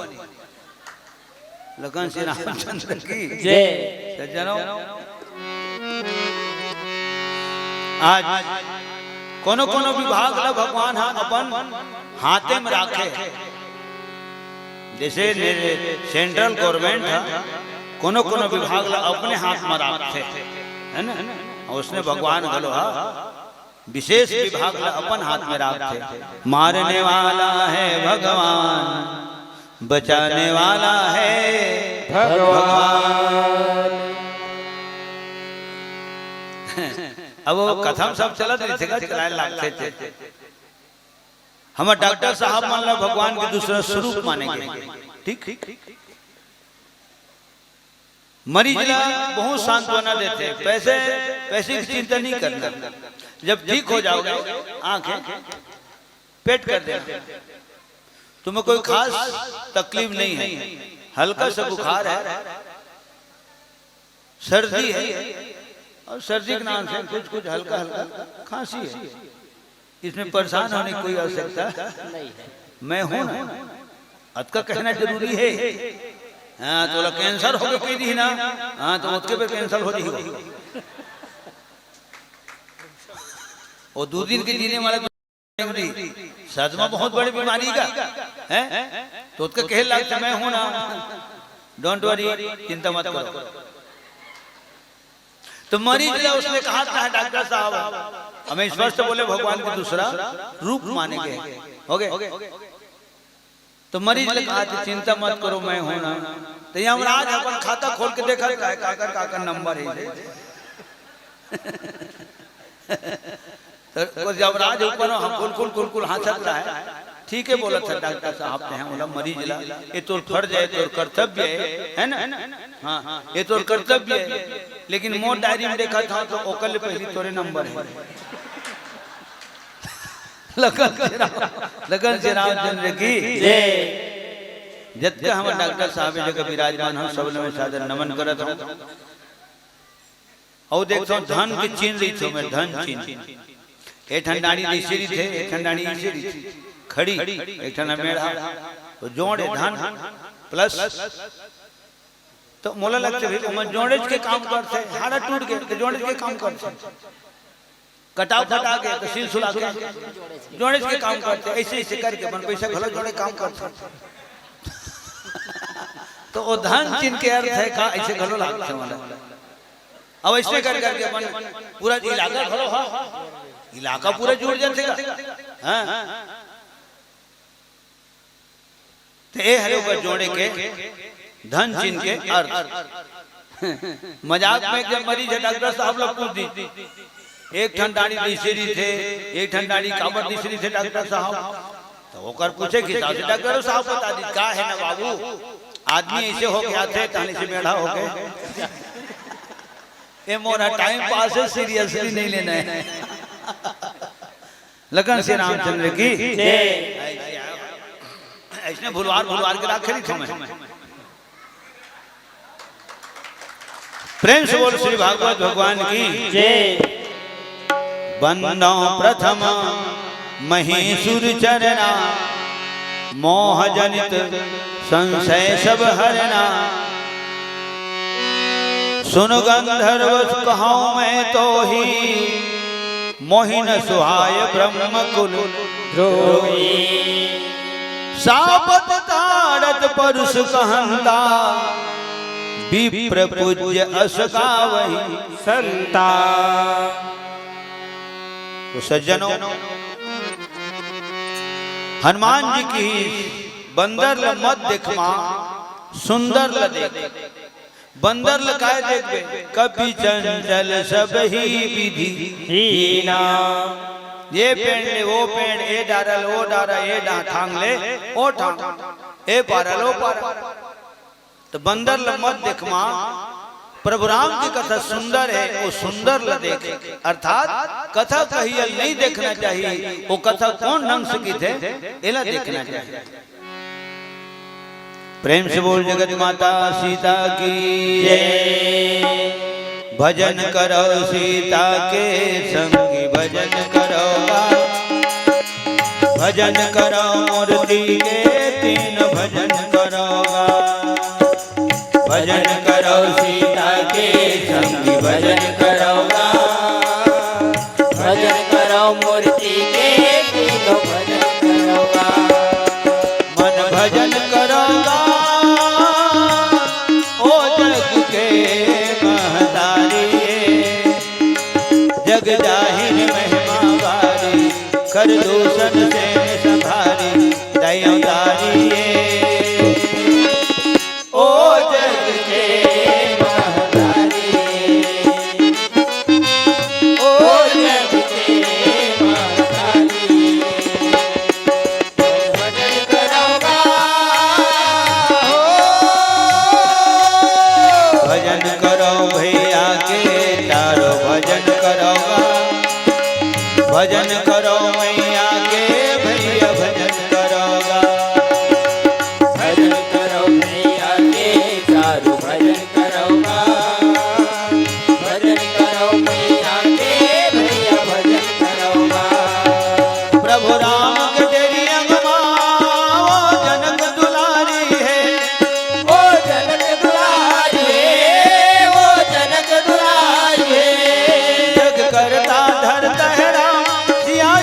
लगन से रामचंद्र की। जय। सज्जनों, आज कोनो कोनो विभाग ला भगवान ह अपन हाथे में राखे। जैसे ने-, सेंट्रल गवर्नमेंट ह कोनो कोनो विभाग ला अपने हाथ में राखथे, है ना? उसने भगवान घलो ह विशेष विभाग ला अपन हाथ में राखथे। मारने वाला है भगवान, बचाने वाला है भगवान। अब वो कथा में सब चलत रहिथे, चिल्लाए लागथे। हमर डॉक्टर साहब मन ला भगवान के दूसरा स्वरूप माने गे। ठीक? मरीज ला बहुत सांत्वना देथे, पैसे, पैसे की चिंता नहीं करना। जब ठीक हो जाओगे, आंखें पेट कर देना, तुम्हें कोई खास तकलीफ नहीं है, हल्का सा बुखार है, सर्दी है, और सर्दी के नाम से कुछ कुछ हल्का हल्का खांसी है। इसमें परेशान होने की कोई आवश्यकता नहीं है। मैं हूं ना, अतका कहना जरूरी है। हाँ, तोला कैंसर हो गया कह दी ना, हाँ, तो उसके पे कैंसर हो जाएगा। वो दो दिन के जीने वाला तो सदमा बहुत बड़ी बीमारी का है, तो उसका कहे लग मैं हूं ना। डोंट वरी, चिंता मत करो। तो मरीज ला उसने कहा था, डॉक्टर साहब, हमें स्पष्ट बोले, भगवान के दूसरा रूप माने गए, हो गए। तो मरीज ने कहा कि चिंता मत करो, मैं हूं ना। तो यमराज अपन खाता खोल के देखा, काय काकर काकर नंबर है। तो यमराज ऊपर हम कुल कुल कुल कुल हंसत रहा है। ठीक है, बोला था डॉक्टर साहब ने, बोला, मरीज ला, ये तोर फर्ज है, तोर कर्तव्य है, है ना? हाँ, ये तोर कर्तव्य है। लेकिन मोर डायरी में देखा था तो ओकर ले पहली तोरे नंबर है। लगन से राम, लगन से रामचंद्र की जय। जतका हमर डॉक्टर साहब ए जगह विराजमान हो, सब ल मैं सादर नमन करत हूँ। अउ देखथों, धन के चिन्ह रहिथे, मैं धन चिन्ह। एक ठन डांड़ी अइसे रहिथे, एक ठन डांड़ी अइसे रहिथे, खड़ी, एक ठन मेढ़ा, तो जोड़े धन प्लस। तो मोला लगथे भाई, ओमन जोड़ेच के काम करथे, हाड़ा टूट गे तो जोड़ेच के काम करथे। कटाव फटा गे तो सिल सुला के जोड़ेच के काम करथे, अइसे अइसे करके अपन पइसा घलो जोड़े काम करथे। तो वो धन चिन्ह के अर्थ है का, अइसे घलो लागथे मोला। अब अइसे कर करके अपन पूरा इलाका घलो, हाँ, इलाका पूरा जुड़ जाथे का। हाँ। तो ए हरे ओकर जोड़े के धन चिन्ह के अर्थ। मजाक में एक जन मरीज हे, डॉक्टर साहब ला पूछ दिस, एक ठन डांड़ी दिस रहिथे, एक ठन डांड़ी काबर दिस रहिथे डॉक्टर साहब? तो ओकर पूछे के हिसाब से डॉक्टर साहब बता दिस, का हे ना बाबू, आदमी अइसे होके आथे, तहन अइसे मेढ़ा होके। ए मोर टाइम पास है, सीरियसली नहीं लेना है। लगन से रामचंद्र की जय। अइसने भुलवार भुलवार के राखे रहिथों मैं। प्रेम से बोल श्री भागवत भगवान की जय। बंदौं प्रथम महीसुर चरना, मोह जनित संशय सब हरना। सुन गंधर्व कहौं मैं तोहि, मोहि न सुहाय ब्रह्म कुल द्रोही। सापत ताड़त परुष कहंता, विप्र पूज्य अस गावहि संता। तो सज्जनों, हनुमान जी की बंदर ल मत देखमा, सुंदर ल देख। बंदर ल काय देखबे? कपि चंचल सब ही विधि हीना। ये पेड़ ले वो पेड़, ए डारा ले वो डारा, ए डा-, ठांग ले ओ ठांग, ए पारा ले ओ पारा। तो बंदर ल मत देखमा, प्रभु राम की कथा सुंदर है, वो सुंदर ल देख। अर्थात कथा कहियल नहीं देखना चाहिए, वो कथा कौन ढंग से की थे, एला देखना चाहिए। प्रेम से बोल जगत माता सीता की जय। भजन करो सीता के संगी भजन करोगा, भजन करो मूर्ति के तीन भजन करोगा, भजन करो सीता के संगी भजन करोगा, भजन करो मूर्ति के तीनों भजन करोगा। मन भजन करोगा, ओ जग के महतारी, जग जाहिर महिमा बारी, कर दूषण से संभारी, दया उदारी। ओ जग के महतारी, ओ जग के महतारी, भजन करोगा हो। भजन करो भैया के तारो, भजन करोगा। भजन करो मैया के भैया, भजन करोगा। भजन करो मैया के सारू, भजन करोगा। भजन करो मैया के भैया, भजन करोगा। प्रभु राम के डेरी अंगमा, ओ जनक दुलारी है। ओ जनक दुलारी है, ओ जनक दुलारी है। जग करता धरता है राम, सिया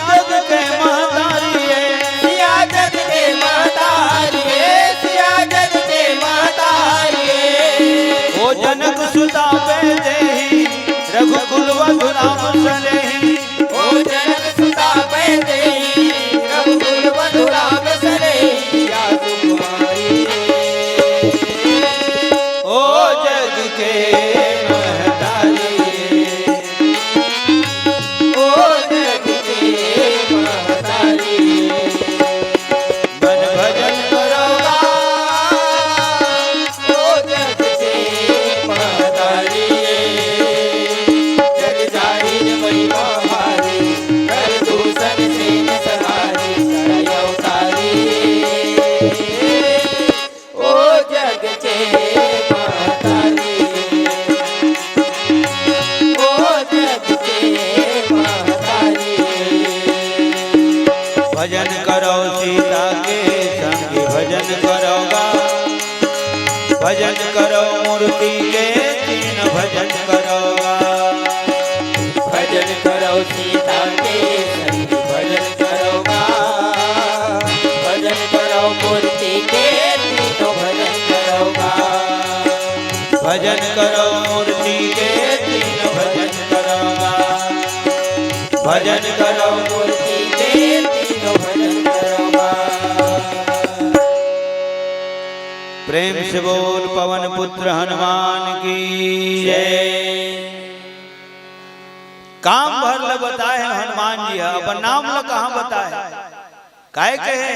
महतारी, ओ जग के महतारी, मन भजन करो गा, ओ जग के महतारी, जग जाहिर महिमा भारी, कर दूषण सेन सहारी, कर अवतारी। ओ जग के महतारी, ओ जग के महतारी। भजन करो सीता के संगी भजन करो गा, भजन करो मूर्ति के तीन भजन करो गा। भजन करो सीता के संग भजन करो गा। भजन करो मूर्ति के तीनों भजन करो गा। भजन करो मूर्ति के तीनों भजन करो गा। भजन करो मूर्ति के तीनों भजन करो गा। प्रेम से बोल पवन पुत्र हनुमान की जय। काम भर ल बताए हे हनुमान जी ह, अपन नाम ल कहाँ बताए? काय कहे?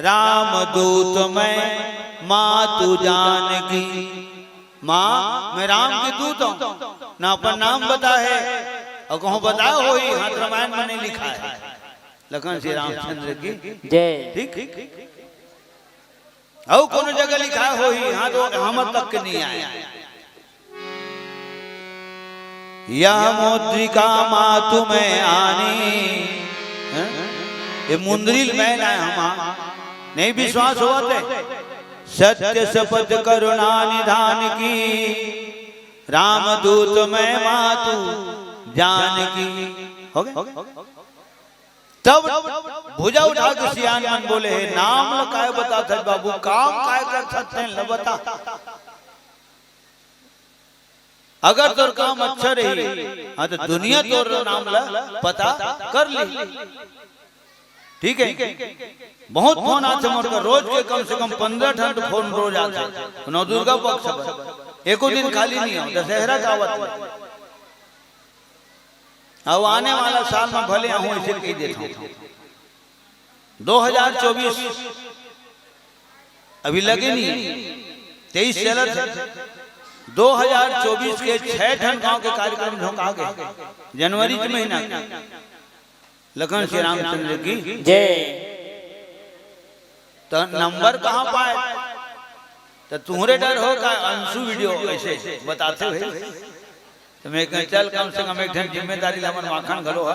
राम दूत मैं मातु जानकी। माँ, मैं राम के दूत हूँ। ना अपन नाम बताए हे, अउ कहूँ बताए होही, हाँ, त रामायण में नहीं लिखाए हे। लखन श्री रामचंद्र की जय। ठीक? अउ कोनो जगह लिखाए होही, हाँ, त हमर तक के नहीं आए। यह मुद्रिका मातु मैं आनी, हैं? ये मुंदरी ल मैं लाए हँव, नहीं विश्वास होवत हे। सत्य शपथ करुणा निधान की, राम दूत मैं मातु जानकी। हो गे? तब भुजा उठा के सियान मन बोले, हे नाम ल काय बताथस बाबू, काम काय करथस तेन ल बता। अगर तोर काम अच्छा रही, हाँ, त दुनिया तोर नाम ल पता कर लिही। ठीक हे, बहुत फोन आथे मोर कर, रोज के कम से कम पन्द्रह ठन फोन रोज आथे। नवदुर्गा पक्ष बर एको दिन खाली नहीं हे, दशहरा का आवत हे। अउ आने वाला साल में भले आहूँ, अइसे कहि देथँव। दो हजार चौबीस अभी लगे नहीं हे, तेईस चलत हे। दो हजार चौबीस के छह ठन गांव के कार्यक्रम झोंका गे, जनवरी के महीना के। लखन श्री रामचंद्र की जय। त नंबर कहाँ पाए? त तुँहरे डर हो का अंशु वीडियो अइसे बताथे भाई? त मैं कहेंव, चल, कम से कम एक ठन जिम्मेदारी ल हमर माखन घलो ह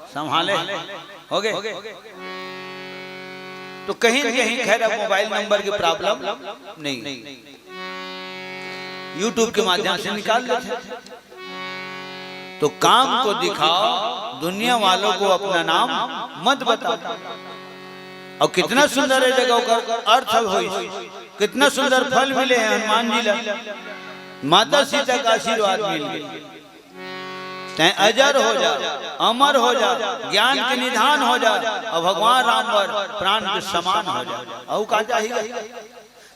संभाले। हो गे? त कहीं न कहीं, खैर, अब मोबाइल नंबर की प्रॉब्लम नहीं, YouTube के माध्यम से निकाल लेथे। तो काम को दिखाओ, दुनिया वालों को अपना नाम मत बताओ। अउ कितना सुंदर हे जगह ओकर अर्थ होइस, कितना सुंदर फल मिले हे हनुमान जी ला। माता सीता का आशीर्वाद मिल गे। तैं अजर हो जा, अमर हो जा, ज्ञान के निधान हो जा, अउ भगवान राम बर प्राण के समान हो जा। अउ का चाहिए?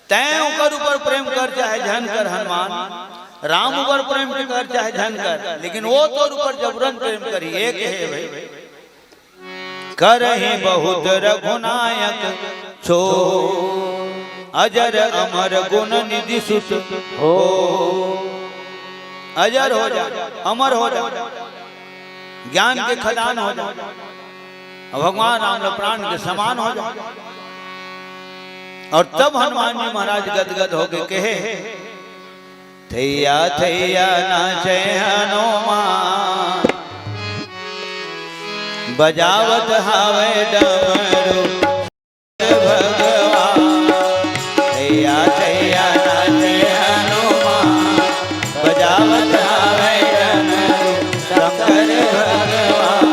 तैं ओकर ऊपर प्रेम कर चाहे झन कर हनुमान, राम ऊपर प्रेम कर चाहे झन कर, लेकिन वो तोर ऊपर जबरन प्रेम करही, एक हे भाई। करहिं बहुत रघुनायक छो, अजर अमर गुण निधि सुत हो। अजर हो जा, अमर हो जा, ज्ञान के खदान हो जा, अउ भगवान राम ल प्राण के समान हो जा। अउ तब हनुमान जी महाराज गदगद होके कहे, थैया थैया नाचे हनुमान, बजावत हावै डमरू भगवान। थैया थैया नाचे हनुमान, बजावत हावै डमरू शंकर भगवान।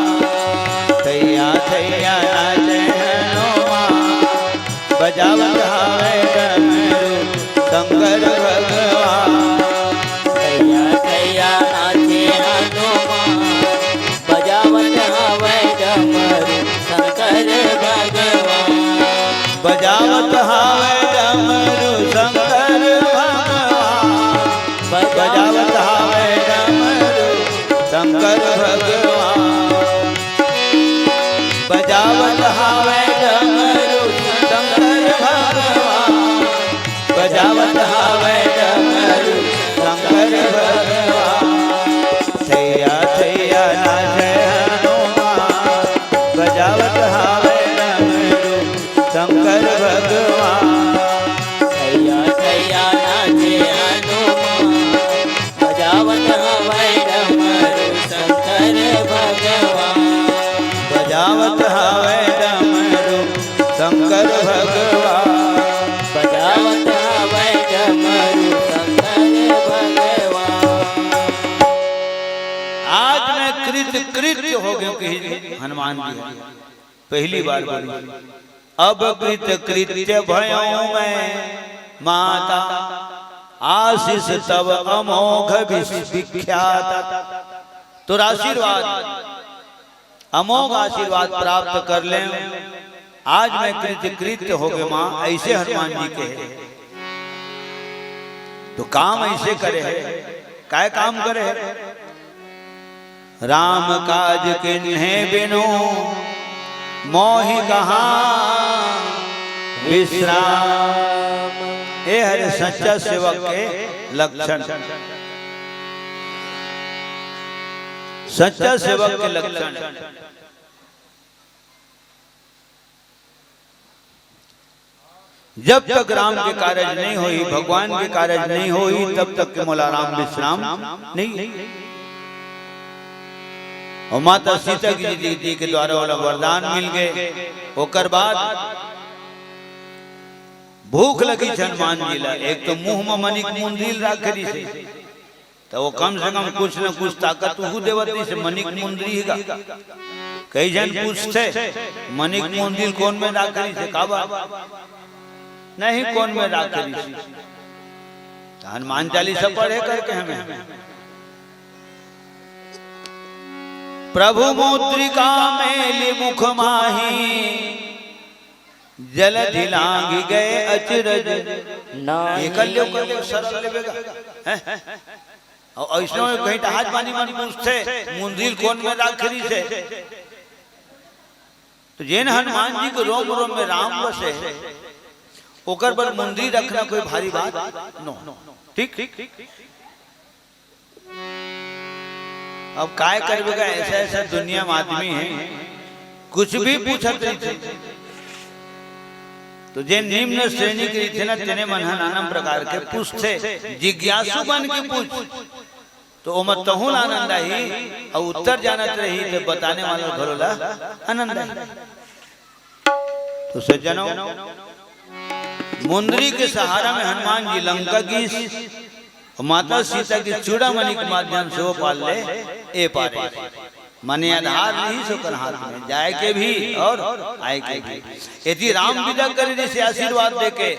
थैया थैया नाचे हनुमान, बजावत हावै डमरू शंकर भगवान। थैया थैया नाचे हनुमान, बजावत हावै डमरू शंकर भगवान। बजावत हावै डमरू शंकर भगवान। बजावत हवै डमरू शंकर भगवान। थैया थैया नाचे हनुमान, बजावत हवै डमरू शंकर भगवान। थैया थैया नाचे हनुमान, बजावत हवै डमरू शंकर भगवान। बजावत हवै डमरू शंकर भगवान। बजावत हवै डमरू शंकर भगवान। आज मैं कृत कृत्य हो गयो कि हनुमान जी, पहली बार बोली, अब कृत कृत्य भयौ मैं माता, आशीष तब अमोघ विस-, विख्यात। तोर आशीर्वाद, अमोघ आशीर्वाद प्राप्त कर लें। आज मैं कृत कृत्य हो गए माँ, ऐसे हनुमान जी कहे। तो काम ऐसे करे है, काय काम करे है? राम काज किन्हे बिनु मोहि कहाँ विश्राम। ए हरे सच्चा सेवक के लक्षण, सच्चा सेवक के लक्षण। जब तक राम के कारज नहीं होही, भगवान के कारज नहीं होही, तब तक के मोला राम विश्राम नहीं। और माता सीता जी के द्वारा ओला वरदान मिल गए। ओकर बाद भूख लगी हनुमान जी ला, एक तो मुंह में मनिक मुंदरी ल राखे रहिसे, त वो कम से कम कुछ न कुछ ताकत उहू देवत रहिसे, मनिक मुंदरी ही गा। कई झन पूछथे, "मनिक मुंदरी ल कोन में राखे रहिसे, काबर?" नहीं, कोन में राखे रहिसे। त हनुमान चालीसा पढ़े करके हमें। प्रभु मुद्रिका मेलि मुख माही, जलधि लांघि गए अचरज। ना एकर ले ओकर ले सरल लेबे गा। हैं? अउ अइसनो कहीं त हाथ बानी मन पूछथे, मुंदरी ल कोन में राखे रहिसे। तो जेन हनुमान जी के रोम रोम में राम बसे, ओकर बर मुंदरी रखना कोई भारी बात नो। ठीक? अब काय करबे गा, ऐसा ऐसा दुनिया में आदमी है, कुछ भी पूछत रहिथे। तो जे निम्न श्रेणी के रहिथे ना, तेने मन ह नाना प्रकार के पूछथे, जिज्ञासु बन के पूछ, तो ओमा तहूं ल आनंद आही, अउ उत्तर जानत रही तो बताने वाला घलो ला आनंद आही। तो सज्जनों, मुंदरी के सहारा में हनुमान जी लंका गीस, अउ माता सीता के चूड़ामणि के माध्यम से वो पार ले ए पारे। माने आधार लिहिस ओकर हाथ में, जाए के भी और आए के भी। यदि राम विदा करे जैसे आशीर्वाद देके,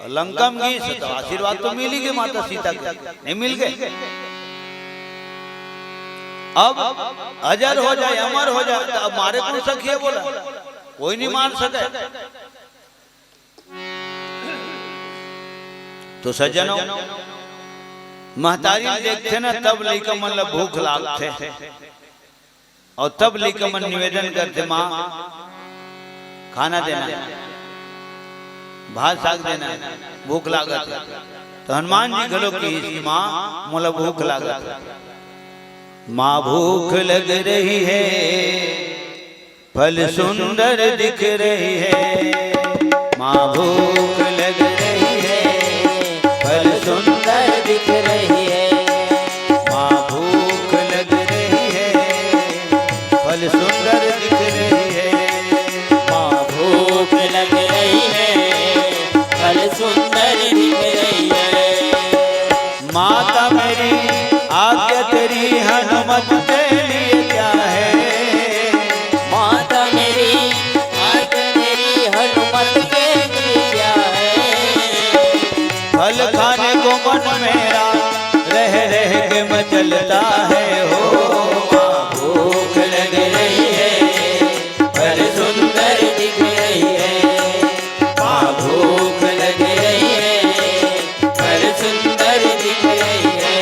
अउ लंका में गीस, तो आशीर्वाद तो मिल ही गए माता सीता के, नहीं मिल गए? अब अजर हो जाए, अमर हो जाए, तो अब मारे कोन सकही बोला? कोई नहीं मार सके। तो सज्जनों, महतारी ल देखथे ना, तब लइका मन ल भूख लागथे, अउ तब लइका मन निवेदन करथे, "माँ, खाना देना, भात साग देना, भूख लागत हे।" तो हनुमान जी घलो किहिस कि, "माँ, मोला भूख लागत हे।" माँ भूख लग रही है, फल सुंदर दिख रही है। माँ भूख लग रही है, फल सुंदर दिख रही है। माँ भूख लग रही है, फल सुंदर दिख रही है। माँ भूख लग रही है, फल सुंदर दिख रही है। माता मेरी आज्ञा तेरी हनुमत के लिए क्या है? माता मेरी आज्ञा तेरी हनुमत के लिए क्या है? फल खाने को मन मेरा रह रह के मचलता है हो। माँ भूख लग रही है, फल सुंदर दिख रही है। माँ भूख लग रही है, फल सुंदर दिख रही है।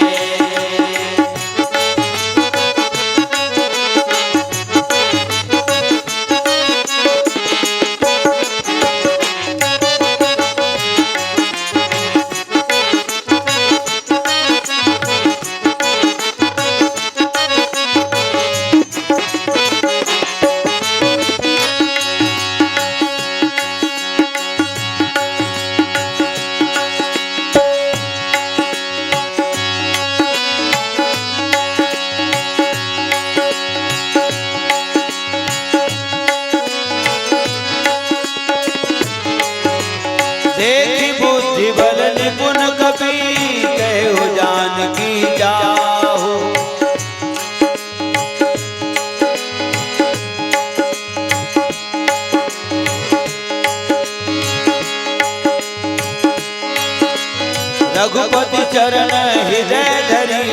रघुपति चरण हृदय धरी,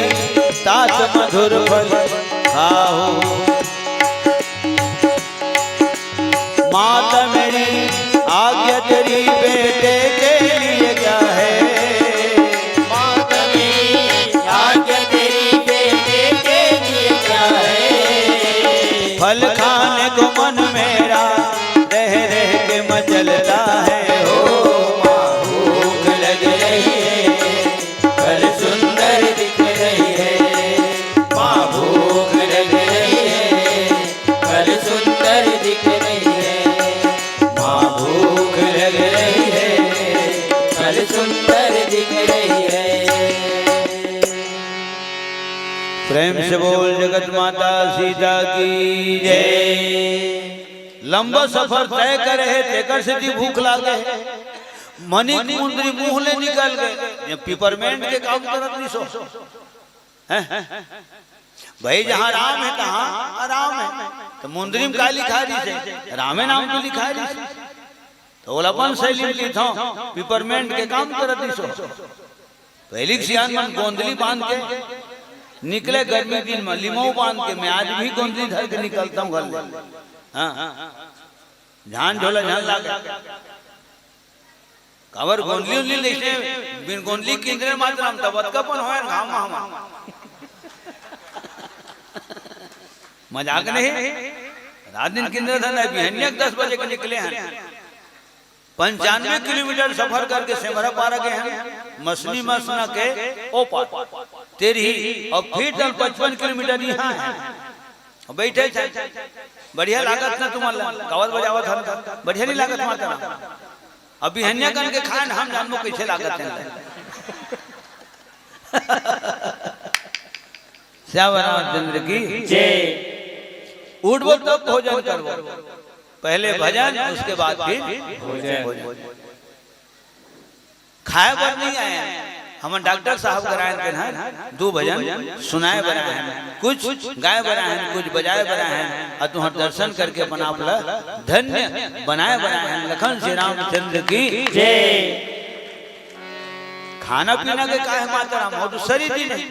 तात मधुर फल खाहु। माता मेरी आज्ञा तेरी, बेटे के लिए क्या है? माता मेरी आज्ञा तेरी, बेटे के लिए क्या है? फल खाने को मन मेरा रह रह के मचलता है। हो माँ, भूख लग रही है, फल सुंदर दिख रही है। माँ, भूख लग रही है, फल सुंदर दिख रही है। माँ, भूख लग रही है, फल सुंदर दिख रही है। प्रेम से बोल जगत माता सीता की जय। लंबा सफर तय करे हे, तेकर सेती भूख लागे हे। मनिक मुंदरी मुंह ले निकल गे, ये पिपरमेंट के काम करत रहिस हो। हैं? भाई, जहाँ राम हे, तहाँ आराम हे। त मुंदरी म का लिखा रहिस हे? रामे नाम तो लिखा रहिस हे। त ओला अपन शैली म लिखथंव, पिपरमेंट के काम करत रहिस हो। पहिली के सियान मन गोंदली बांध के निकले, गर्मी दिन म लिमऊ बांध के। मैं आज भी गोंदली धर के निकलथंव घर ले। हाँ, झान झोला झन लागे। काबर गोंदली उंदली लेके बिन गोंदली किंदरे मातरम, तब अतका पन होय घाम म हमन। मजाक नहीं, रात दिन किंदरे धन है, बिहनिया के दस बजे के निकले हन। पंचानवे किलोमीटर सफर करके सेमरा पारा गे हन, मसनी मसना के ओ पार। तेरही अउ फिर तक पचपन किलोमीटर इहाँ हे। अउ बइठे हे, बढ़िया लागत ना तुमन ला, गावत बजावत हन, बढ़िया नहीं लागत माता ना। अउ बिहनिया कन के खाए न हम जानबो कइसे लागत हे। श्याम रामचंद्र की जय। उठबो तब भोजन करबो, पहले भजन, उसके बाद फिर भोजन। खाए बर नहीं आए हन, हमन डॉक्टर साहब करा आए हन, दू भजन सुनाए बर आए हन, कुछ गाए बर आए हन, कुछ बजाए बर आए हन, अउ तुंहर दर्शन करके अपन आप ला धन्य बनाए बर आए हन। लखन श्री रामचंद्र की जय। खाना पीना के का हे माता राम, वो तो शरीर ही नहीं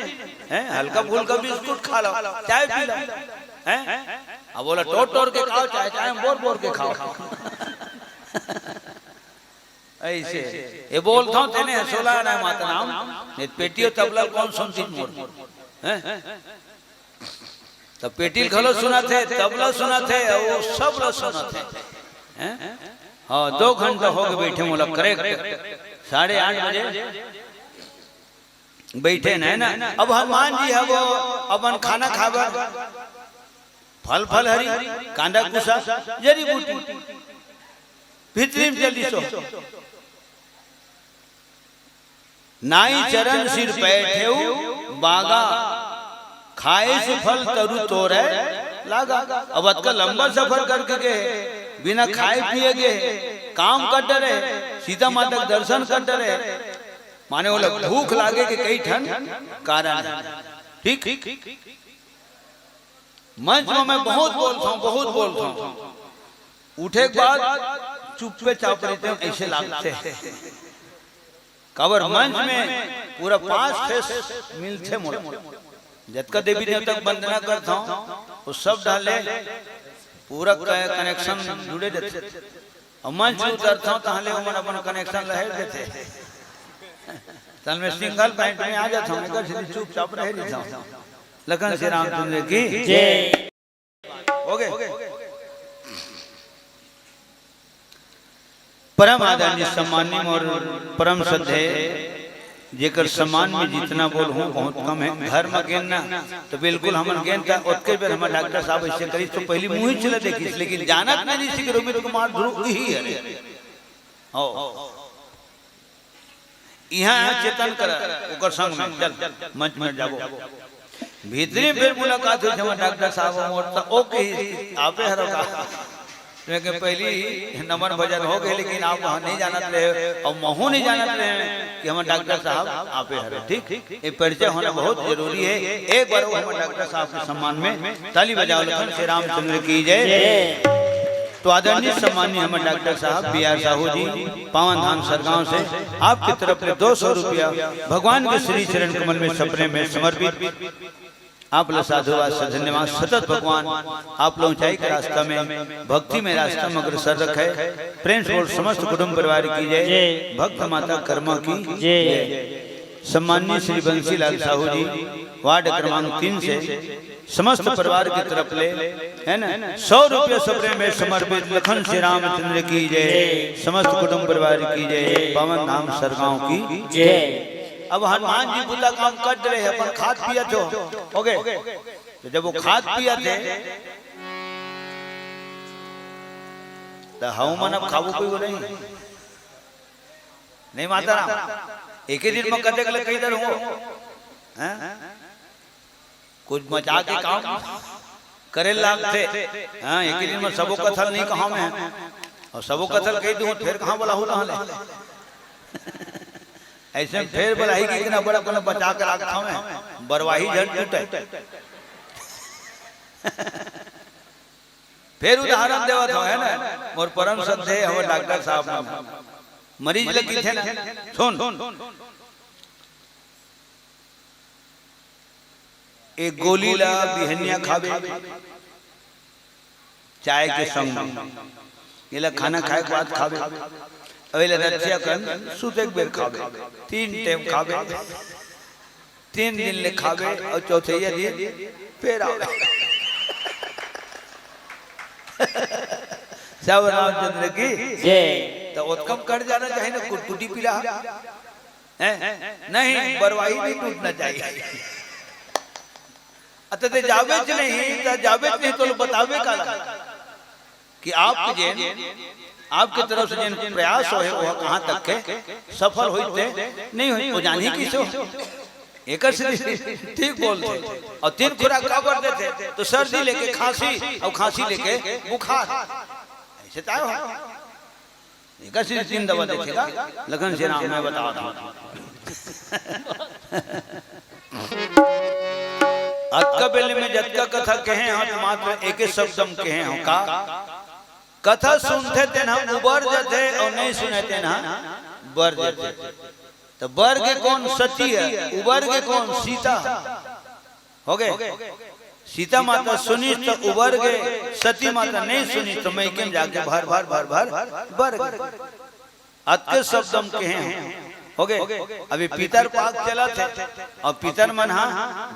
है, हल्का फुल्का बिस्कुट खा लो, चाय पी लो, हैं? अब बोला टोर टोर के खाओ, चाहे चाहे बोर बोर के खाओ। अइसे ये बोलथंव तेने हंसोला ना माता राम, नहीं पेटियो तबला कोन सुनतिस मोर, हैं? त पेटी ल घलो सुनत हे, तबला सुनत हे, अउ सब ल सुनत हे, हैं? हाँ, दो घंटा हो गे बइठे मोला करेक्ट साढ़े आठ बजे बइठे न, है ना? अब हनुमान जी ह वो अपन खाना खाबर फल फल हरी, कांदा कुसा, जड़ी बूटी भीतरी म चल दिसो। नाई चरण सिर पैठेउ बागा, खाए से फल तरु तोरे लागा। अब अतका लंबा सफर करके गे हे, बिना खाए पिए गे हे, काम कर डरे, सीता माता के दर्शन कर डरे, माने ओला भूख लागे के कई ठन कारण हे। ठीक, मंच में मैं बहुत बोलता हूँ, बहुत बोलता हूँ, उठे के बाद चुप्पे चाप रहिथे, ऐसे लागथे। काबर मंच में पूरा पास फेस मिलथे मोला। जतका देवी देवता के वंदना करथंव, वो सब डाले पूरा क-, कनेक्शन जुड़े रहिथे। अउ मंच में उतरथंव, तहाँ ले ओमन अपन कनेक्शन ल हेर देथे। तब मैं सिंगल पैंट में आ जाथंव, एकर से चुपचाप रह रहिथंव। लखन श्री रामचंद्र की जय। हो गे। परम आदरणीय सम्माननीय और परम श्रद्धेय, जेकर सम्मान में जितना बोलहूँ बहुत कम हे। घर म गेन ना त बिल्कुल हमन गेन त ओतके बेर हमर डॉक्टर साहब ऐसे करिस त पहिली मुँह च ल देखिस, लेकिन जानत नहीं रहिस कि रोमित कुमार ध्रुव इही हरे। हो। इहाँ चेतन करा, ओकर संग में, चल, मंच में जाबो। भीतरी में फिर मुलाकात होइस हमर डॉक्टर साहब मोर, त ओ कहिस, "आपे हरो का?" लेकिन पहिली नमन भजन हो गे, लेकिन आप वहाँ नहीं जानत रहे, अउ महूँ नहीं जानत रहे कि हमर डॉक्टर साहब आपे हरो। ठीक, ये परिचय होना बहुत जरूरी हे। एक बार वो हमर डॉक्टर साहब के सम्मान में ताली बजाओ, लखन श्री रामचंद्र की जय। तो आदरणीय सम्माननीय हमर डॉक्टर साहब बी आर साहू जी, पावन धाम सरगांव से आपके तरफ ले दो सौ रुपया भगवान के श्री चरण कमल में सपने में समर्पित। आप ला साधुवाद से धन्यवाद। सतत भगवान आप ला ऊंचाई के रास्ता में, भक्ति में रास्ता में अग्रसर रखे। प्रेम से बोल समस्त कुटुंब परिवार की जय। जय। भक्त माता कर्मा की जय। जय। सम्माननीय श्री बंसीलाल साहू जी, वार्ड क्रमांक तीन से समस्त परिवार की तरफ ले, है ना, सौ रुपये सपने में समर्पित। लखन श्री रामचंद्र की जय, समस्त कुटुंब परिवार की जय, पावन धाम सरगांव की जय। अब हनुमान जी बुता काम कर रहे हैं, अपन खात पियत हो, हो गए। तो जब वो खात पियत हे, तो हम मन अब खाबो कोई वो नहीं, नहीं माता राम। एक ही दिन में कतेक ले कई दर हो, हैं? कुछ मचा के काम करे लागथे। हाँ, एक ही दिन में सबो कथल नहीं कहा मैं, और सबो कथल कही दूँ, फिर कहाँ बोला हो, कहाँ ले? ऐसे में फिर बोला ही कि इतना बड़ा कोनो बचा के रखा मैं, बरवाही झन टूटे। फिर उदाहरण देवत हो, है ना, मोर परम श्रद्धेय हमर डॉक्टर साहब मन मरीज लगी थे ना, सुन, एक गोली ला बिहनिया खाबे, चाय के संग में, एला खाना खाए के बाद खाबे, अब एला रतिया कन सुते के बेर खाबे, तीन टाइम खाबे, तीन दिन ले खाबे और चौथैया दिन फिर आवे। सब रामचंद्र की जय। तो ओतकम कट जाना चाहिए ना, कुटकुटी पीला। हैं? नहीं, बरवाही नहीं टूटना चाहिए। अत ते जाबेच नहीं, तो जाबेच नहीं तो बताबे काला कि आपके जेन, आपके तरफ से जेन प्रयास होहे, वो कहाँ तक के सफल होइते नहीं होई, वो जानी किसे हो। एकर से ठीक बोलते। और तीन खुराक काबर देते, तो सर्दी लेके खांसी और खांसी लेके बुखार, ऐसे तय हो। एकर से तीन दवा देखेगा, लखन से नाम मैं बता दूं। अतका बेले में जतका कथा कहे हंव, तो मात्र एके शब्द म कहे हंव का? कथा सुनथे तेन ह उबर जथे और नहीं सुने तेन ह बर जथे। तो बर के कोन सती हे, उबर के कोन सीता? हो गए। सीता माता सुनिस तो उबर गए, सती माता नहीं सुनिस तो मइके में जाके भर भर भर भर बर गए। अतके शब्द म कहे हंव। हो गए। अभी पितर पाक चलत हे और पितर मन हा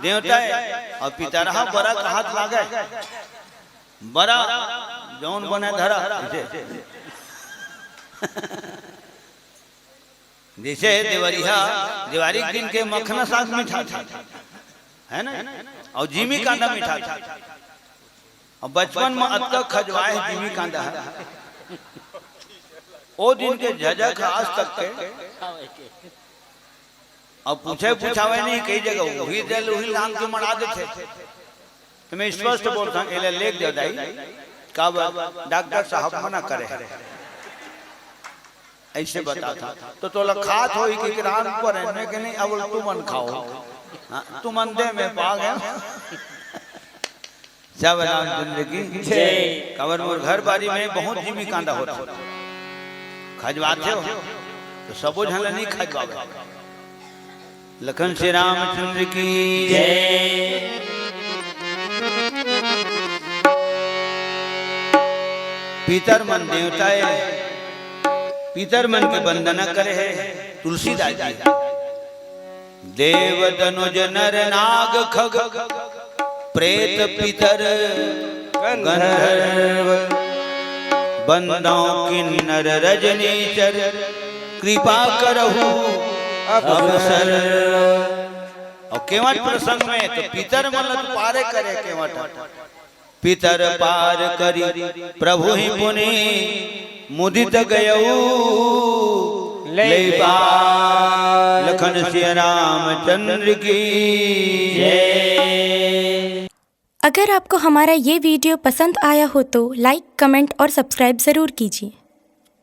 देवता हे और पितर हा बरा के हाथ लागे। बरा जौन बने धरा, जैसे देवरिहा, देवारी के दिन के मखना साग मिठाथे, है ना, और जिमी कांदा मिठाथे। और बचपन में अतका खजवाए हे जिमी कांदा हे, ओ दिन के झझक आज तक के। अब पूछे पूछावे नहीं, कई जगह वही जल वही लांग के मड़ा देथे। तो मैं स्पष्ट बोलता हूँ, एला लेके जाओ दाई, काबर डॉक्टर साहब मना करे हे। ऐसे बताथे। तो तोला खात होही कि राम पर है, मैं के नहीं, अब तुमन खाओ। हाँ, तुमन दे में पा गए। सब रामचंद्र की जय। काबर मोर घर बारी में बहुत जिमी कांदा होथे। खजवाथे हो, तो सबो झन ला नहीं खजवावे। लखन श्री रामचंद्र की जय। पितर मन देवता हे, पितर मन के वंदना करे हे तुलसीदास जी। देव दनुज नर नाग खग, प्रेत पितर गंधर्व, बंदौ किन्नर रजनीचर, कृपा करहु अवसर। और केवट प्रसंग में तो पितर मन ल तो पारे करे केवट। पितर पार करी प्रभु ही पुनि मुदित गयऊ लेई पार। लखन सिया रामचंद्र की जय। अगर आपको हमारा ये वीडियो पसंद आया हो तो लाइक, कमेंट और सब्सक्राइब ज़रूर कीजिए।